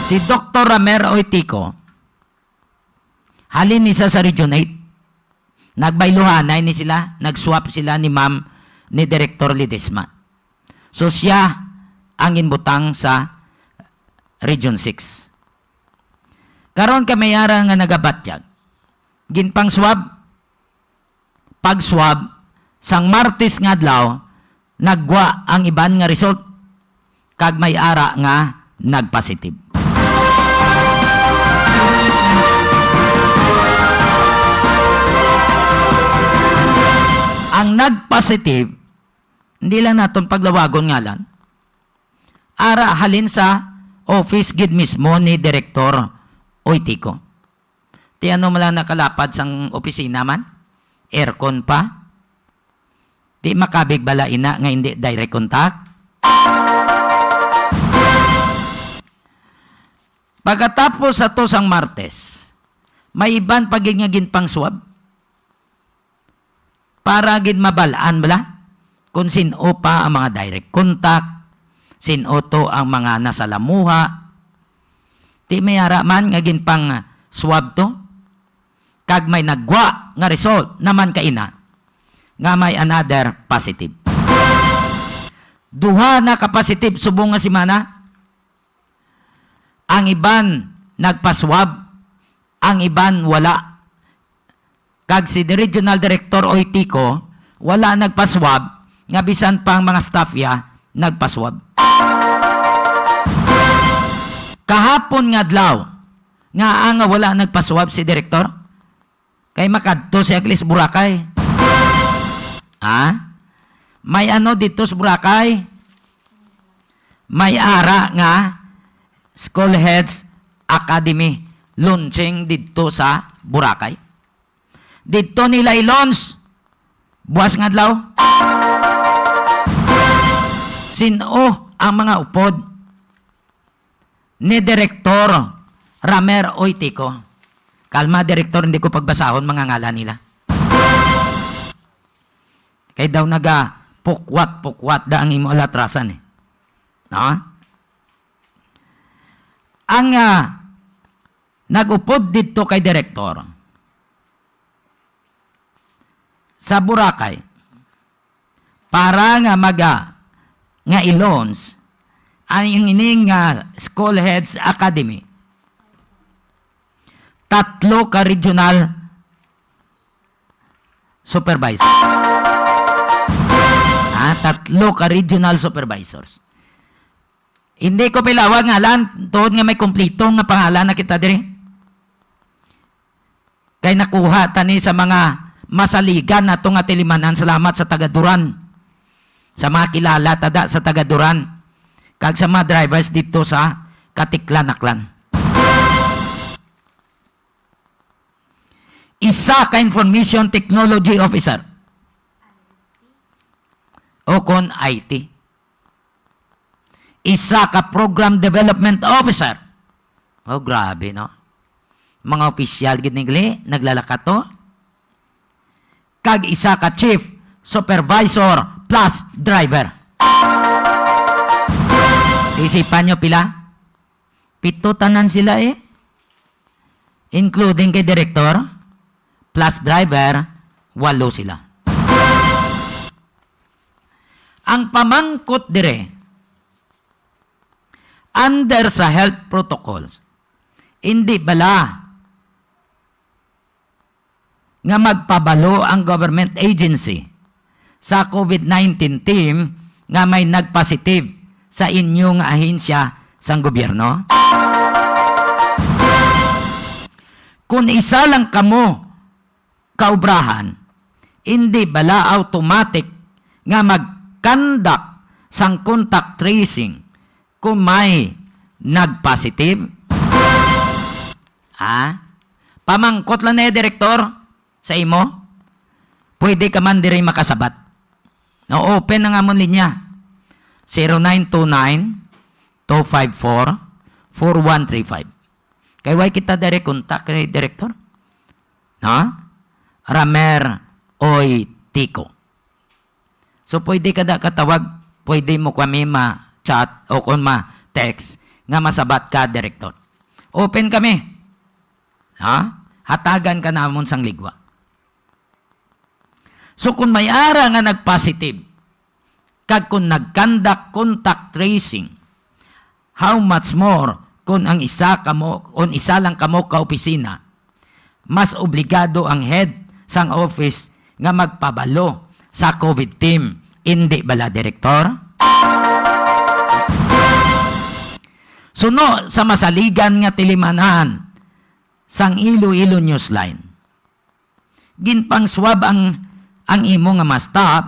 Si Doktor Ramer Oy Tico, halin ni sa, sa Region eight. Nagbayluhanay ni sila, nag-swap sila ni Ma'am, ni Director Ledesma. So, siya ang inbutang sa Region six. Karon ka may ara nga nagabatyag. Ginpang-swab, pag-swab, sang Martes nga adlaw, naggwa ang iban nga result, kag may ara nga nagpositive. Ang nagpositive, hindi lang naton paglawagon ngalan. Ara halin sa office gid mismo ni Direktor Oy Tico. Ti ano man lang nakalapad sang opisina man? Aircon pa? Di makabig bala ina nga hindi direct contact? Pagkatapos sa to sang Martes, may iban pa gid nga ginpang-swab para gid mabal-an bala kung sin-o pa ang mga direct contact, sin-o to ang mga nasalamuha. Ti may ara man nga ginpang-swab to, kag may naggwa nga result naman kaina nga may another positive. Duha na ka positive subong nga semana. Ang iban nagpaswab, ang iban wala. Kag si Regional Director Oy Tico, wala nagpaswab, nga bisan pa ang mga staff niya nagpaswab. Kahapon nga adlaw, nga nga wala nagpaswab si Direktor, kay makadto siya gali sa Boracay. Ha? May ano dito sa Boracay? May ara nga School Heads Academy launching dito sa Boracay. Dito nila i-launch buwas nga adlaw. Sin-o ang mga upod ni Direktor Ramer Oy Tico? Kalma, Direktor, hindi ko pagbasahon mga ngalan nila. Kay daw naga pukwat-pukwat da ang imo alatrasan, eh. No? Ang, ah, nag-upod didto kay direktor sa Boracay para nga maga-, nga i-launch ang ining, ah, School Heads Academy. Tatlo ka regional supervisor. Ah, tatlo ka regional supervisors. Hindi ko pa ilawag ngalan, tuod nga may kompleto nga pangalan na kita diri. Kay nakuha ta ni sa mga masaligan nato nga tilimanan. Salamat sa taga Duran. Sa mga kilala ta da sa taga Duran. Kag sa mga drivers didto sa Caticlan, Aklan. Isa ka Information Technology Officer o kon I T. Isa ka Program Development Officer. Oh, grabe, no? Mga opisyal gid ni gali, naglalakato. Kag isa ka Chief Supervisor plus Driver. Isipan nyo pila? Pito tanan sila, eh. Including kay direktor, plus driver, walo sila. Ang pamangkot dire, under sa health protocols, hindi bala nga magpabalo ang government agency sa COVID nineteen team nga may nagpositive sa inyo nga ahensya sang gobyerno? Kung isa lang kamo kaubrahan, hindi bala automatic nga mag-conduct sang contact tracing kung may nag-positive? Ha? Pamangkot lang na, Direktor, sa imo. Pwede ka man diri makasabat. No, open ang amon linya. Zero nine two nine, two five four, four one three five. Kay way kita direct contact kay Direktor. No? Ramer Oy Tico. So, pwede ka da katawag, pwede mo kami ma-chat o kung ma-text nga masabat ka, Direktor. Open kami. Ha? Hatagan ka namon sang ligwa. So, kung may ara nga nag-positive, kag kung nag-conduct contact tracing, how much more kung ang isa kamo, kung isa lang kamo ka opisina, mas obligado ang head sang office nga magpabalo sa COVID team, indi bala, Direktor? Suno sa masaligan nga tilimanan sang Iloilo Newsline, ginpang-swab ang, ang imo nga ma-staff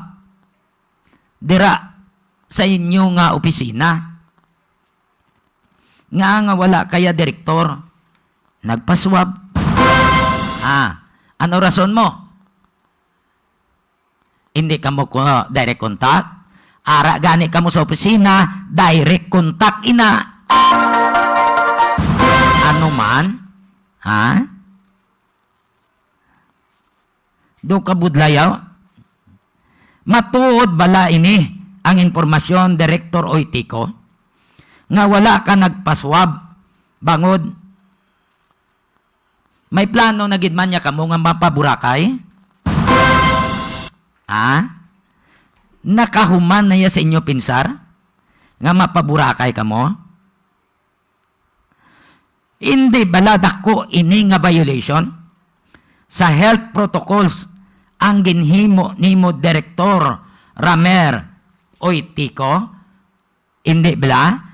dira sa inyo nga opisina. Nga, nga wala kaya, Direktor, nagpa-swab? Ah, ano rason mo? Hindi kamo ko direct contact? Ara gani kamo sa opisina, direct contact ina. Ano man? Ha? Do ka budlayaw? Matuod bala ini ang impormasyon, Direktor Oy Tico, nga wala ka nagpaswab bangod may plano na gid man niya kamo nga mapaburakay? Ha? Nakahuman na ya sa inyo pinsar nga mapaburakay kamo? Indi bala dako ini nga violation sa health protocols ang ginhimo nimo, Direktor Ramer Oy Tico? Indi bala?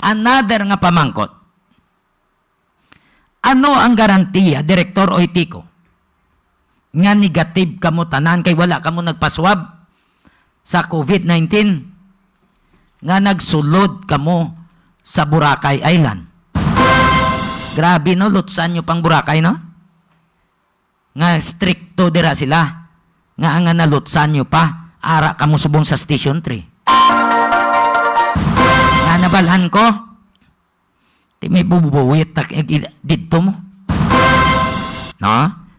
Another nga pamangkot. Ano ang garantiya, Direktor Oy Tico, nga negative kamo tanan kay wala kamo nagpaswab sa COVID nineteen, nga nagsulod kamo sa Boracay Island? Grabe, no? Lutsan nyo pang Boracay, no? Nga strikto dira sila. Nga ang nalutsan nyo pa, ara kamo subong sa Station three. Nga nabalhan ko, Ti may bubuwit tak-, eh, didto mo. No?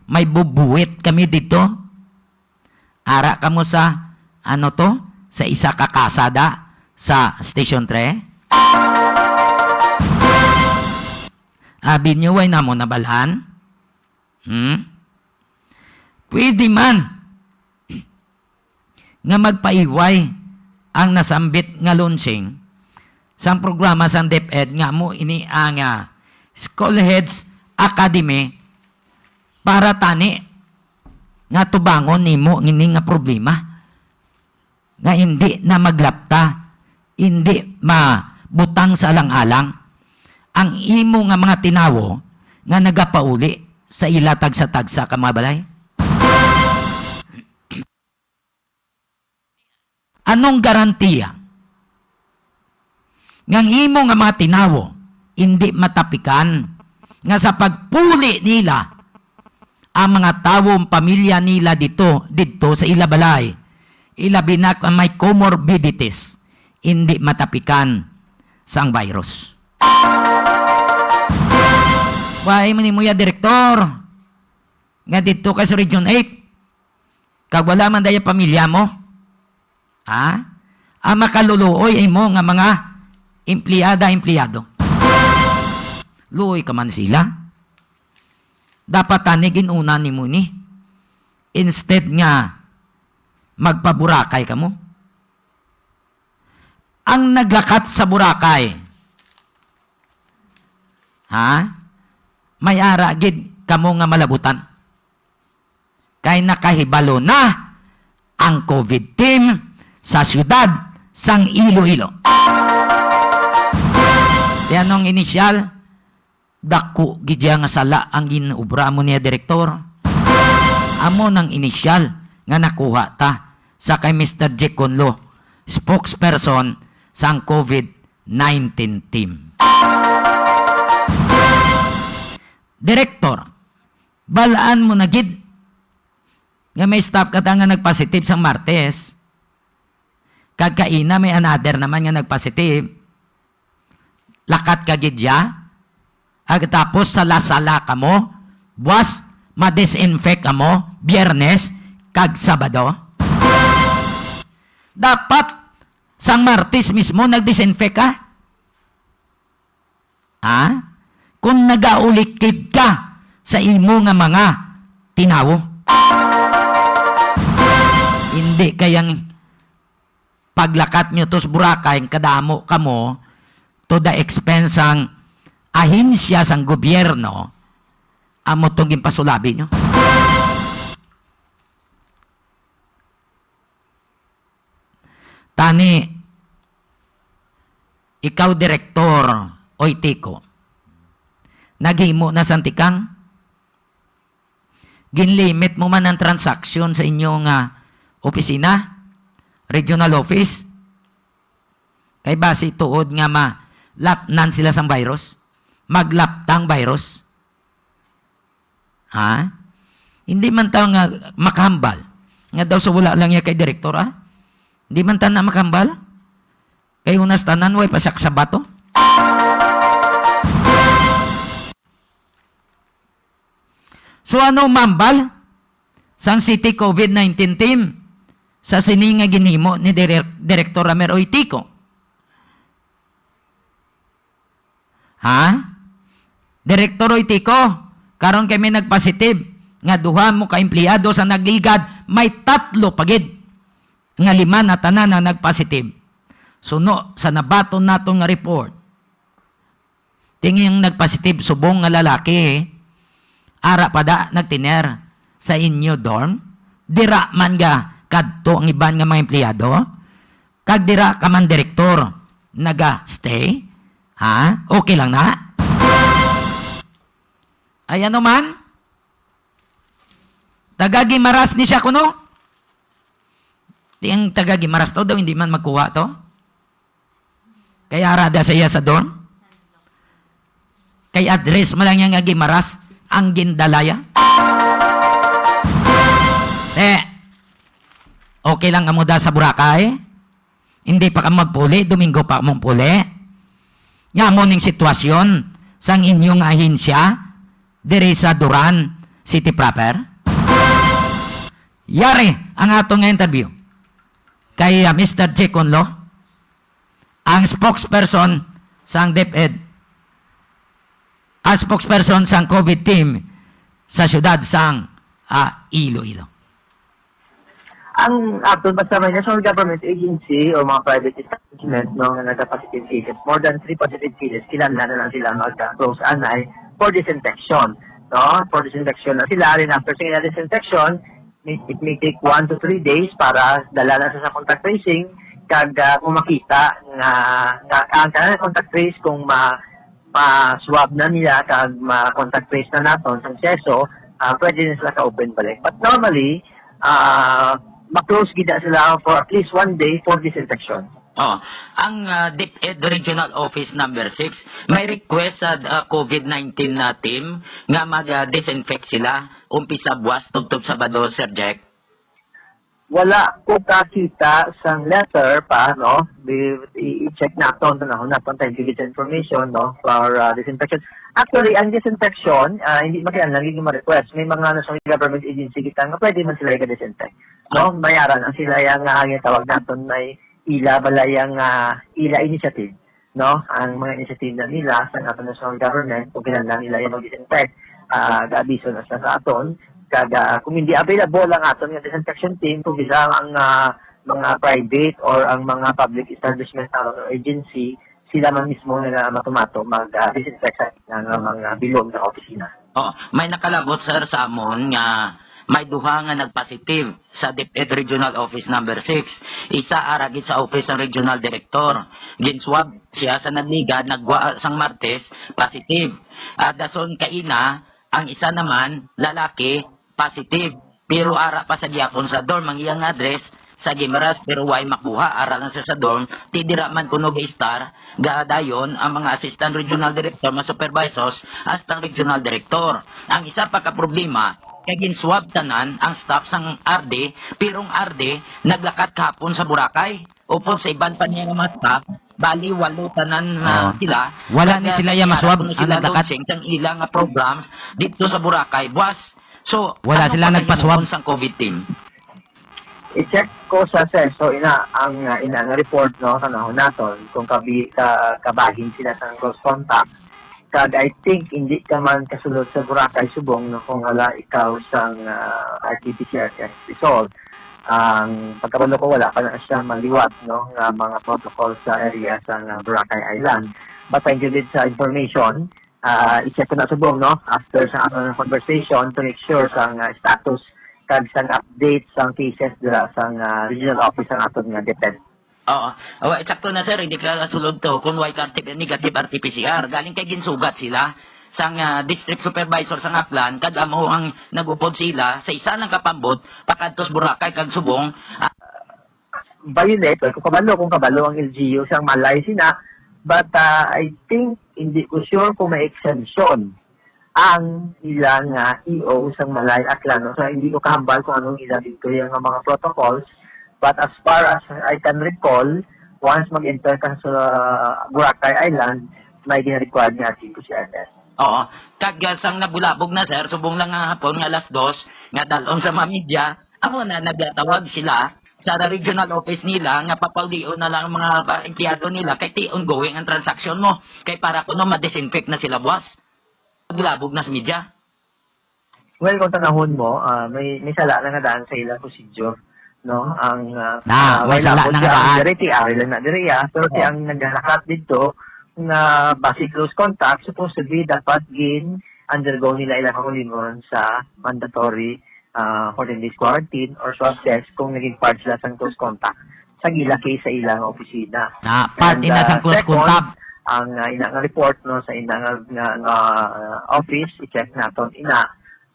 May bubuwit kami didto. Ara kamo sa, ano to? Sa isa ka kasada sa Station three? Abi niyo, way namo nabalhan? Hmm? Pwede man nga magpaiway ang nasambit nga launching sang programa sang DepEd nga amo ini ang, ah, School Heads Academy para tani nga tubangon nimo ini nga problema nga indi na maglapta, indi mabutang sa alang-alang ang imo nga mga tinawo nga nagapauli sa ila tagsa-tagsa ka mga balay? Anong garantiya nga ang imo nga mga tinawo indi matapikan nga sa pagpuli nila ang mga tawo, ang pamilya nila dito, didto sa ila balay, ilabi na kung may comorbidities, indi matapikan sang virus? Why man nimo ya, Direktor, nga didto ka sa Region eight, kag wala man daya pamilya mo? Ha? Ang makaluluoy imo nga mga empleyada, empleyado. Luoy ka man sila. Dapat tani gin-una nimo ni. Instead nga magpaburakay kamo. Ang naglakat sa Boracay, ha? May ara gid kamo nga malabutan. Kay nakahibalo na ang COVID team sa siyudad sang Iloilo. Di anong inisyal? Dako gid iya nga sala ang gin-obra mo niya, Direktor. Amo nang inisyal nga nakuha ta sa kay Mister Jack Conlo, spokesperson sang COVID nineteen team. Direktor, balaan mo na gid nga may staff ka ta nga nagpositive sang Martes. Kag kaina may another naman nga nagpositive. Lakat ka gid ya. Ag tapos sala-sala kamo, buwas ma-disinfect kamo, Biyernes kag Sabado. Dapat sang Martes mismo nag-disinfect ka. Ha? Kung nagaulikid ka sa imo nga mga tinawo. Hindi kayang paglakat nyo to sa Boracay, kadamo kamo to the expense sang ahensya sang gobyerno, amo tong ginpasulabi nyo. Tani, ikaw, Direktor Oy Tico, naghimo na sang tikang? Ginlimit mo man ang transaksyon sa inyo nga opisina, regional office? Kay basi tuod nga malatnan sila sang virus, maglaptang virus. Ha? Hindi man ta nga makahambal nga daw sa wala lang niya kay direktor, ha? Hindi man ta na makahambal. Kay unas tanan, way pa siya kasabato. So, ano mambal sang City COVID nineteen team sa sini nga ginhimo ni Dire-, Direktor Ramer Oy Tico? Ha? Direktor Oy Tico, karon kay may nagpositive nga duha mo ka empleyado sa nagligad, may tatlo pa gid nga lima na tanan ang nagpositive. Suno sa nabaton naton nga report, tinging nagpositive subong nga lalaki, ara pa da nagtener sa inyo dorm? Dira man ga kadto ang iban nga mga empleyado? Kag dira ka man direktor naga-stay? Ha? Okay lang na? Ay, ano man? Taga Guimaras ni siya kuno? Di ang taga Guimaras to, daw hindi man magkuha to? Kay ara da sa iya sa dorm? Kay address mo lang niya nga Guimaras ang gindalaya. Eh, okay lang kamo da sa Boracay? Hindi pa ka magpuli, Domingo pa mong puli. Nya mo ning sitwasyon sang inyong ahensya diri sa Duran City proper. Yari, ang aton nga interview kay, ah, Mister Jay Conlo, ang spokesperson sang DepEd, ang spokesperson sang COVID team sa siyudad sang, ah, Iloilo. Ang aton, basta may national government agency o mga private establishment, no, nga nagka-positive cases, more than three positive cases, kinahanglan na lang sila mag-close anay for disinfection, no? For disinfection na sila. Then after sa ila disinfection, may, it may take one to three days para dala na sa, sa contact tracing. Kag, ah, kung makita nga, nga ang kanang contact trace, kung ma-, ma-swab na nila kag ma-contact trace na naton sang seso, ah, pwede na sila ka-open balik. But normally, ah, ma-close gid na sila for at least one day for disinfection. Oh, ang, ah, DepEd Regional Office Number Six may request sa, ah, COVID nineteen na team nga mag, ah, disinfect sila umpisa buwas tubtob Sabado, Sir Jack. Wala ko kakita sang letter pa, no? Di, i-, i-check naton, tan-awon naton, thank you sa information, no, for, uh, disinfection. Actually, ang disinfection, ah, hindi man kinahanglan gid ma-request. May mga national government agency kita nga pwede man sila i-disinfect, no? May ara na sila yang, ah, ang tawag naton, may ila bala yang, ah, ila initiative, no? Ang mga initiative na nila sa aton national government, kung kinahanglan nila yung mag-disinfect, ah, gaabiso na sa, sa aton. Kag, ah, kung hindi available ang aton nga disinfection team, kung bisa ang, ah, mga private or ang mga public establishment or agency, sila man mismo na matumato mag, ah, disinfect sa ilang mga bilog nga opisina. Oh, may nakalabot, sir, sa amon nga may duha nga nagpositive sa DepEd Regional Office Number Six. Isa ara gid sa office sang Regional Director. Ginswab siya sa nagligad, nagwa sang Martes, positive. Ah, dason kaina, ang isa naman, lalaki, positive. Pero ara pa sa gihapon sa dorm ang iyang address sa Guimaras, pero way makuha. Ara lang siya sa dorm, ti dira man kuno ga-stay, gadayon ang mga assistant regional director, mga supervisors, hasta ang regional director. Ang isa pa ka problema, kay ginswab tanan ang staff sang R D, pero ang R D naglakat kahapon sa Boracay. Upod sa iban pa niya nga mga staff, bali walo tanan na Oo. sila. Wala ni Kaya sila iya maswab kuno ang sila naglakat? launching sang ila nga programs dito sa Boracay, buwas. So, Wala anong sila pagkahimuon nagpaswab? sang COVID team? I-check ko sa seso ina ang, ah, ina nga report, no, sa nahon naton kung kabi-, ka-, kabahin sila sang close contact. Kag I think hindi ka man kasulod sa Boracay subong, no, kung wala ikaw sang, ah, R T P C R test result. Ang pagkabalo ko, wala pa na siya maliwat, no, nga mga protocol sa area sa, ah, Boracay Island. But thank you din sa information. Ah, i-check ko na subong, no, after sa aton conversation to make sure sang, ah, status kag sang update sang cases dira sang, ah, regional office sang aton nga DepEd. Oo. Awa, eksakto na, sir. Hindi ka sulod to kung way ka negative R T P C R. Galing kay ginsugat sila sang, ah, district supervisor sang Aklan, kag amo ang nag-upod sila sa isa lang ka pambot pakadto sa Boracay kag subong. Ah, Violet, well, kung kabalo, kung kabalo ang L G U sang Malay sina, but, ah, I think, hindi ko sure kung may exemption ang ilang, ah, E O sang Malay, Aklan, no? So, hindi ko kahambal kung anong ilang dito yung mga protocols. But as far as I can recall, once mag-enter ka sa Boracay Island, may gina-required nga R T P C R test. Oo. Kag, ah, sang nabulabog na, sir, subong lang nga hapon nga alas dos, nga dalon sa mga media, amo na nagtawag sila sa regional office nila nga papaulion na lang ang mga, ah, empleyado nila kay ti ongoing ang transaksyon mo. Kay para kuno ma-disinfect na sila buwas. Labog na sa media. Well, kung tanahon mo, ah, may, may sala na nga daan sa ilang procedure, no? Ang, ah, Na, ah, may wala sala po na siya, nga ang daan. Diri, ti ari lang na diri, ah. Pero Oo. siya ang naghalakat dito nga base close contact, supposed to be dapat gin-undergo nila ilang kaugalingon sa mandatory, ah, fourteen days quarantine or swab test kung naging part sila sa close contact sa gila case sa ilang opisina. Na, part And, ina sang ah, close second, contact. ang, ah, ina nga report, no, sa ina nga, nga, nga office, i-check naton ina,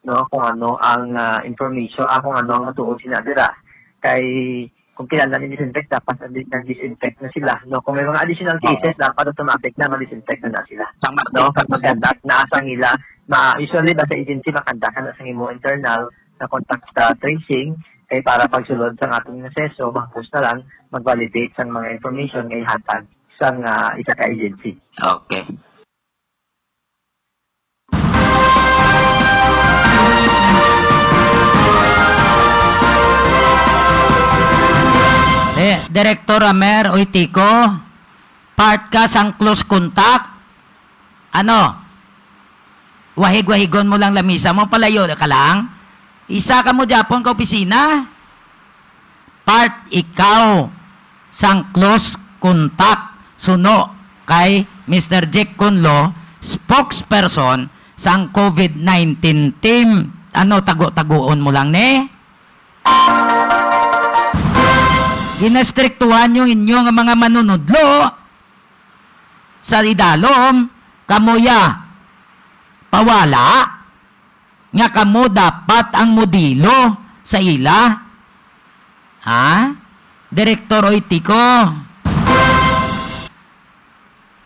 no, kung ano ang, ah, information, ah, kung ano ang matuod sina dira. Kay kung kinahanglan i-disinfect, dapat nag-, nag-disinfect na sila, no? Kung may mga additional Oo. cases, dapat automatic na ma-disinfect na, na sila, Sang Martes, no? Pag Sabado. mag-conduct na sa nila, ma-, usually ba sa agency, makandak na sa imo internal na contact, ah, tracing, kay para pagsulod sa atong proseso, mahapos na lang mag-validate sa mga information nga ihatag sang, ah, isa ka agency. Okay. Director Ramer Oitico, part ka sang close contact? Ano? Wahig-wahigon mo lang lamisa mo, palayo ka lang? Isa ka mo gyapon ka opisina? Part ikaw sang close contact suno kay Mister Jack Conlo, spokesperson sang COVID nineteen team. Ano, tago-taguon mo lang ni? Ginastriktuhan yung inyo nga mga manunudlo sa idalom, kamo ya pawala nga kamo dapat ang modelo sa ila. Ha? Direktor Oitico.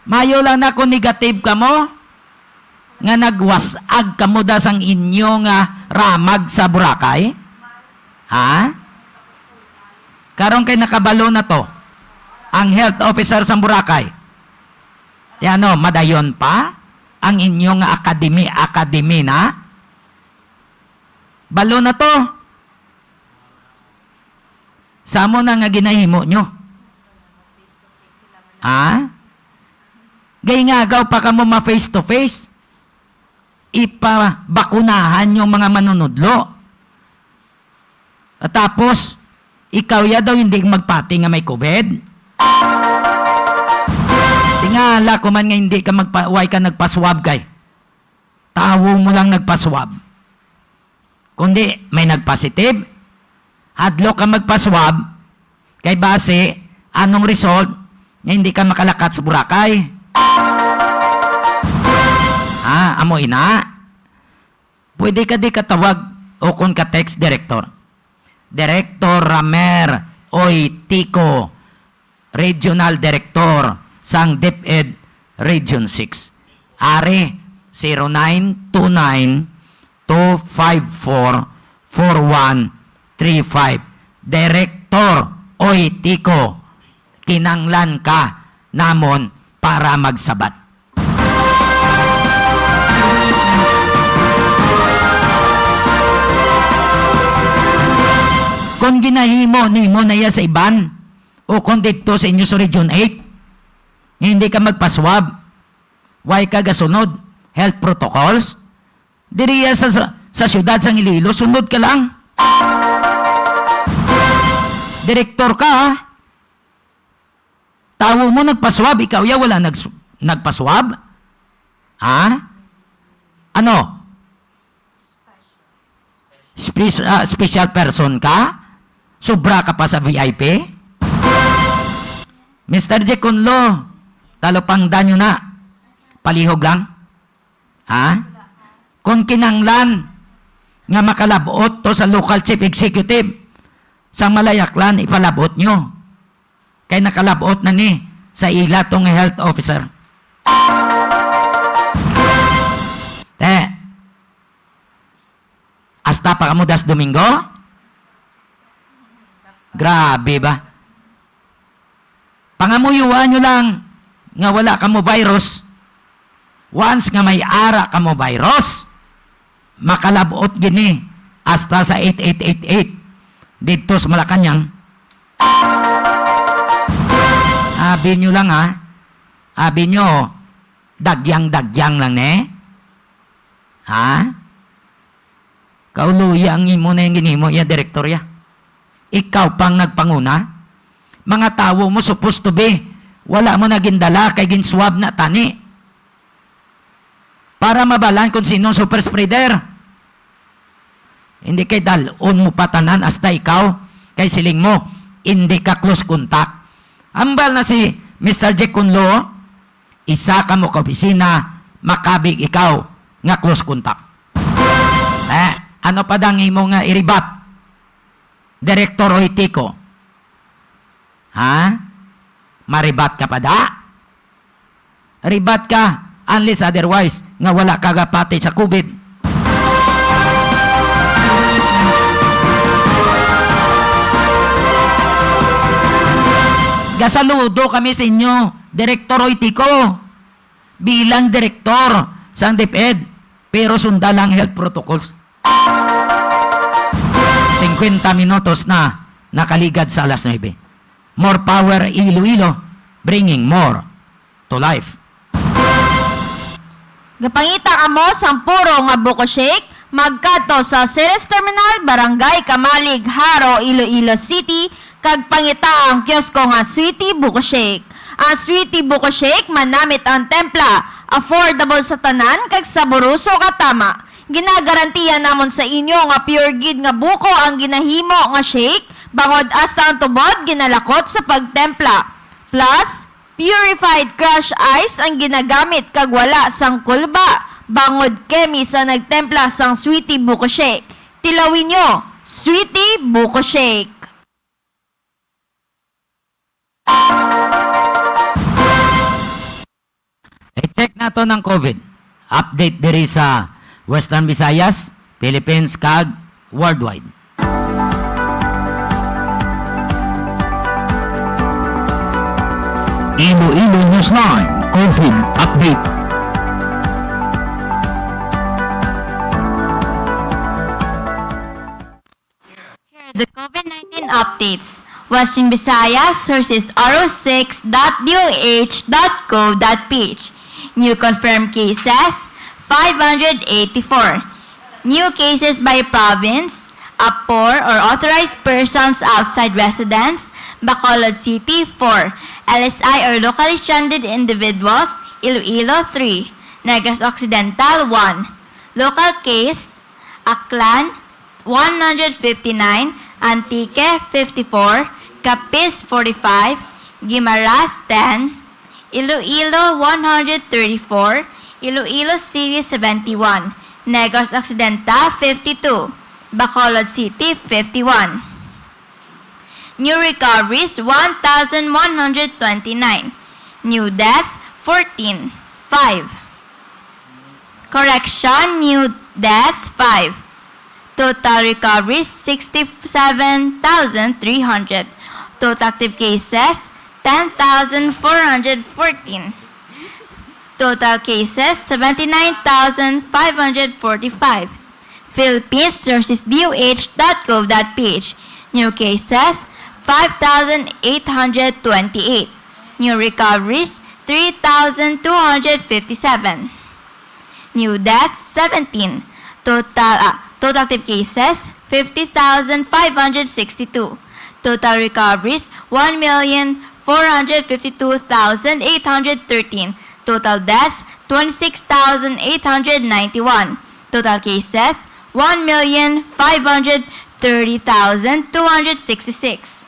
Mayo lang na kung negative kamo nga nagwasag kamo da sang inyo nga ramag sa Boracay. Ha? Karon kay nakabalo na to ang health officer sa Boracay. Di ano, madayon pa ang inyo nga academy, academy na? Balo na to. Samo na nga ginahimo nyo. Ha? Gay nga agaw pa kamo ma face to face. Ipabakunahan yung mga manunudlo. At tapos, ikaw ya daw hindi magpati nga may COVID? Tingala ko man nga hindi ka magpa-, why ka nagpaswab kay? Tawo mo lang nagpaswab. Kundi may nagpositive, hadlok ka magpaswab, kay basi, anong result nga hindi ka makalakat sa Boracay? Ha, amo ina? Pwede ka di katawag o kon ka text director. Director Ramer Oitico, Regional Director sang DepEd Region six. Ari, zero nine two nine two five four four one three five. Director Oitico, kinanglan ka namon para magsabat. Kon ginahimo nimo na iya sa iban, o kon didto sa inyo sa Region eight, nga hindi ka magpaswab, why ka gasunod health protocols? Diri iya sa, sa, sa siyudad sang Iloilo, sunod ka lang. Direktor ka, ha? Tawo mo nagpaswab, ikaw ya wala nags-, nagpaswab? Ha? Ano? Spes-, ah, special person ka? Sobra ka pa sa V I P? Mister Jack Conlo, talupangdan nyo na. Palihog lang. Ha? Kung kinanglan nga makalabot to sa local chief executive sa Malayaklan, ipalabot nyo. Kay nakalabot na ni sa ila tong health officer. Te, hasta pa kamo das Domingo? Grabe ba? Pangamuyuan nyo lang nga wala kamo virus. Once nga may ara kamo virus, makalabot gini hasta sa eight eight eight eight didto sa Malacañang. Abi nyo lang, ha? Abi nyo, dagyang-dagyang lang, ne? Ha? Kauluya ang imo na yung ginimo, ya, direktor, ya. Ikaw pang nagpanguna. Mga tawo mo supposed to be, wala mo na gindala kay ginswab na tani. Para mabalan kung sino ang super spreader. Hindi kay dalon mo pa tanan hasta ikaw kay siling mo, hindi ka close contact. Ambal na si Mister Jack Conlo, isa ka mo ka opisina, makabig ikaw nga close contact. Eh, ano pa dang imo nga iribat? Direktor Oitico. Ha? Maribat ka pa da? Ribat ka, unless otherwise, nga wala ka gapati sa COVID. Gasaludo kami sa inyo, Direktor Oitico, bilang direktor sang DepEd, pero sunda lang health protocols. Singkwenta minutos na nakaligad sa alas nuebe. More power, Iloilo, bringing more to life. Gapangita kamo sang puro nga buko shake? Magkadto sa Ceres Terminal, Barangay Camalig, Jaro, Iloilo City, kag pangita ang kiosko nga Sweetie Buko Shake. Ang Sweetie Buko Shake manamit ang templa, affordable sa tanan, kag saboroso nga tama. Ginagarantiya namon sa inyo nga pure gid nga buko ang ginahimo nga shake, bangod hasta ang tubod ginalakot sa pagtempla. Plus, purified crush ice ang ginagamit kag wala sang kulba, bangod kami sa nagtempla sang Sweetie Buko Shake. Tilawi nyo, Sweetie Buko Shake. I-check nato ang COVID update diri sa Western Visayas, Philippines, kag worldwide. Iloilo Newsline COVID update. Here are the COVID nineteen updates. Western Visayas, sources R O six dot D O H dot gov dot P H. New confirmed cases, five hundred eighty-four. New cases by province, a four or authorized persons outside residence, Bacolod City, four. L S I or locally stranded individuals, Iloilo, three. Negros Occidental, one. Local case, Aklan, one hundred fifty-nine, Antique, fifty-four, Capiz, forty-five, Guimaras, ten, Iloilo, one hundred thirty-four, Iloilo City, seventy-one, Negros Occidental, fifty-two, Bacolod City, fifty-one. New recoveries, one thousand one hundred twenty-nine. New deaths, fourteen, five. Correction, new deaths, five. Total recoveries, sixty-seven thousand three hundred. Total active cases, ten thousand four hundred fourteen. Total cases, seventy-nine thousand five hundred forty-five. Philippines, sources D O H dot gov dot P H. New cases, five thousand eight hundred twenty-eight. New recoveries, three thousand two hundred fifty-seven. New deaths, seventeen. Total, ah, total active cases, fifty thousand five hundred sixty-two. Total recoveries, one million four hundred fifty-two thousand eight hundred thirteen. Total deaths, twenty-six thousand eight hundred ninety-one. Total cases, one million five hundred thirty thousand two hundred sixty-six.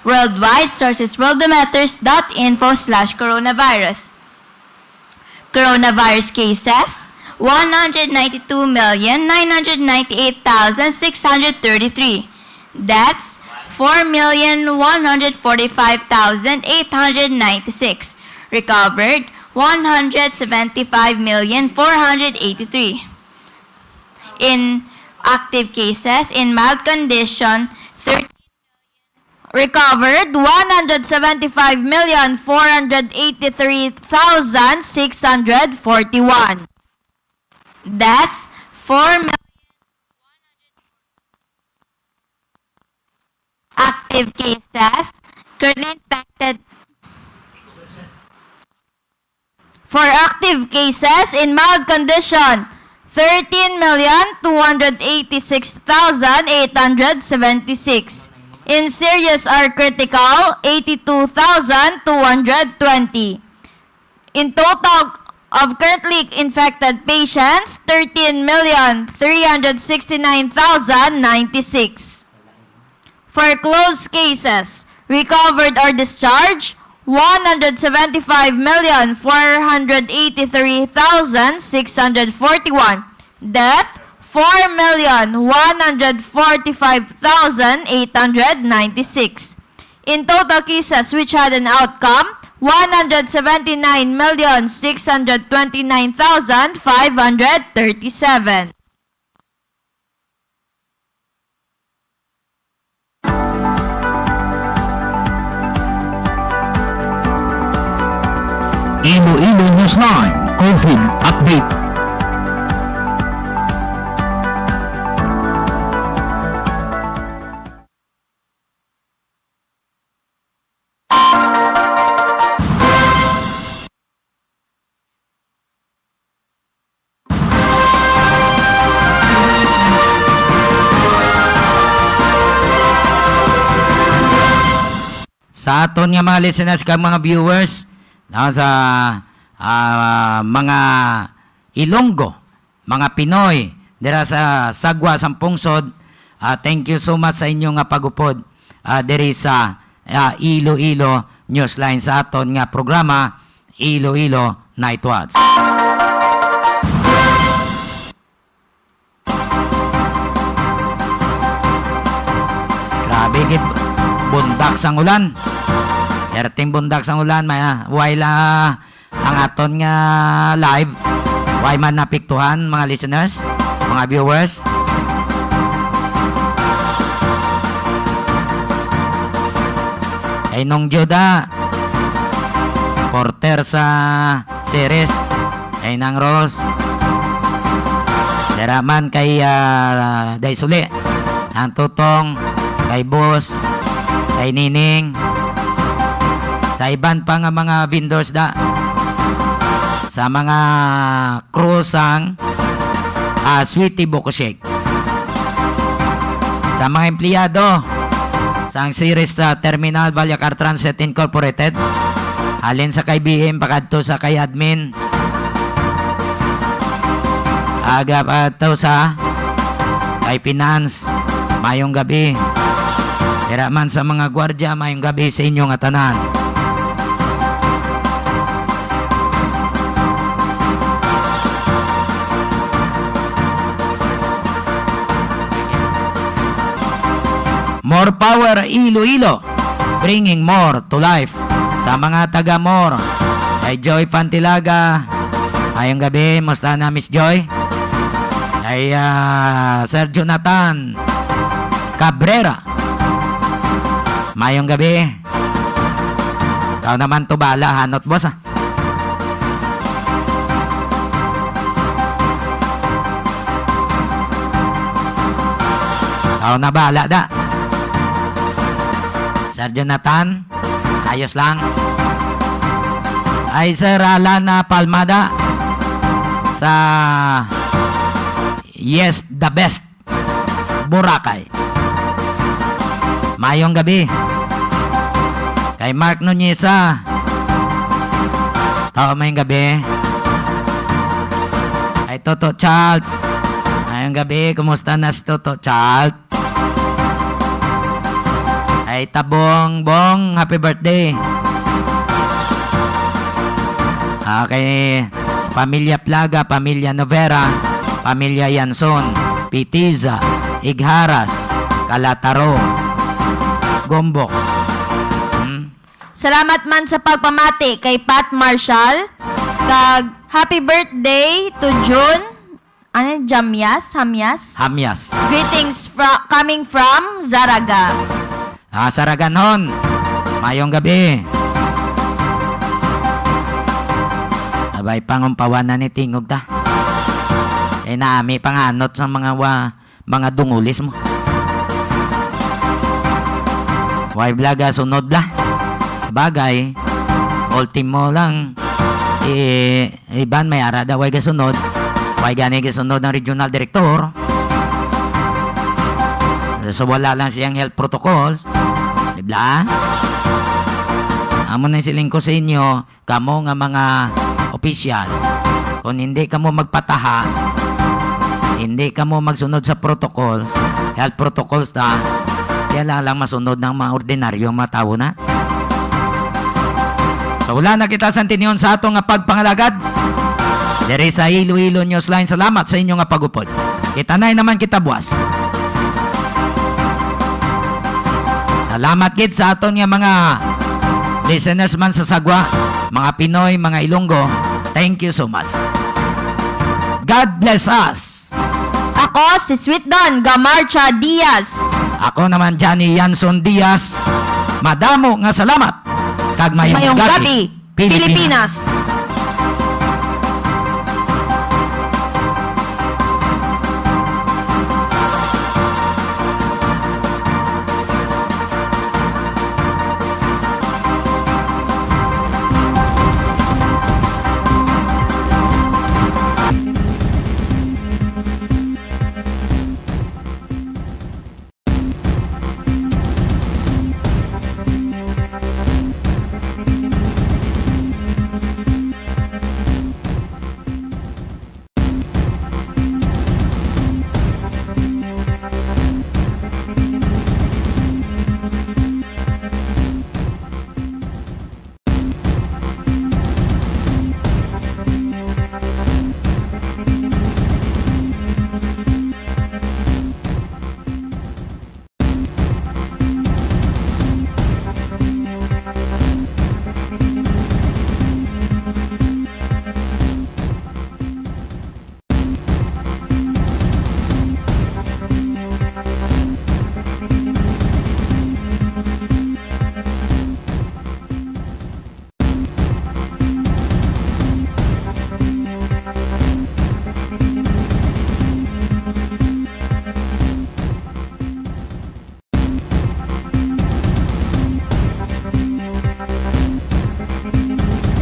Worldwide, sources, worldometers dot info slash coronavirus. Coronavirus cases, one hundred ninety-two million nine hundred ninety-eight thousand six hundred thirty-three. Deaths, four million one hundred forty-five thousand eight hundred ninety-six. Recovered, one hundred seventy-five million four hundred eighty-three. In active cases, in mild condition, thirty. Recovered, one hundred seventy-five million four hundred eighty-three thousand six hundred forty-one. That's four million. Active cases, currently infected. For active cases in mild condition, thirteen million two hundred eighty-six thousand eight hundred seventy-six. In serious or critical, eighty-two thousand two hundred twenty. In total of currently infected patients, thirteen million three hundred sixty-nine thousand ninety-six. For closed cases, recovered or discharged, one hundred seventy-five million four hundred eighty-three thousand six hundred forty-one. Death, four million one hundred forty-five thousand eight hundred ninety-six. In total cases which had an outcome, one hundred seventy-nine million six hundred twenty-nine thousand five hundred thirty-seven. Iloilo Newsline COVID Update. sa aton nga mga listeners kag mga viewers, no, sa, ah, mga Ilonggo, mga Pinoy dira sa Sagwa, Sampungsod. Ah, thank you so much sa inyo nga pag-upod, ah, diri sa, ah, Iloilo Newsline sa aton nga programa, Iloilo Night Watch. Grabe gid, bundak sang ulan. Perting bundak sang ulan, may, ah, while, ah, ang aton nga live, way man napiktuhan, mga listeners, mga viewers. Kay Nong Juda, porter sa Ceres, kay Nang Rose. Dira man kay, ah, Day Suli, ang Tutong, kay Boss, kay Nining, sa iban pa nga mga vendors da, sa mga crew sang, ah, Sweetie Buko Shake. Sa mga empleyado sang Ceres sa Terminal Vallecar Transit Incorporated, halin sa kay B M pakadto sa kay admin, aga pakadto sa kay finance, mayong gabi. Dira man sa mga gwardya, mayong gabi sa inyo nga tanan. More power, Iloilo, bringing more to life. Sa mga taga More, kay Joy Pantilaga, mayong gabi, musta na, Miss Joy? Kay, ah, Sir Jonathan Cabrera, mayong gabi. Ikaw naman to, bala, hanot, boss, ah. Ikaw na, bala, da. Sir Jonathan, ayos lang. Ay, Sir Alana Palmada sa Yes, the Best. Boracay. Mayong gabi. Kay Mark Nuneza. Tao, mayong gabi. Kay Toto Chalt. Mayong gabi. Kumusta na si Toto Chalt? Kay Tabong Bong, happy birthday. Okay. Sa pamilya Plaga, pamilya Novera, pamilya Yanson, Pitiza, Igharas, Calataro, Gombok. Hmm? Salamat man sa pagpamati kay Pat Marshall, kag happy birthday to June, ano, Jamias? Hamias? Hamias. Greetings fra-, coming from Zaraga. Ah, Saraganhon, mayong gabi. Abay, pangumpawan na ni tingog ta. Kay nami panganot sa mga wa-, mga dungulis mo. Way bla ga sunod bla. Bagay, ultimo lang, eh, iban may ara daw way gasunod. Way gani gasunod ang regional director. So, wala lang siyang health protocol. Di bla? Amo na yung siling ko sa inyo, kamo nga mga opisyal, kung hindi kamo magpataha, hindi kamo magsunod sa protocols, health protocols ta, kaya lang, lang masunod ng mga ordinaryo, mga tawo na. So, wala na kita sa tinihon sa ato nga pagpangalagad. Diri sa Iloilo Newsline, salamat sa inyo nga pag-upod. Kita na naman kita buwas. Salamat gid sa aton nga mga listeners man sa Sagwa, mga Pinoy, mga Ilonggo. Thank you so much. God bless us. Ako si Sweet Don Gamarcha Diaz. Ako naman, Johnny Yanson Diaz. Madamo nga salamat. Kag mayong Mayong gabi, gabi, Pilipinas. Pilipinas.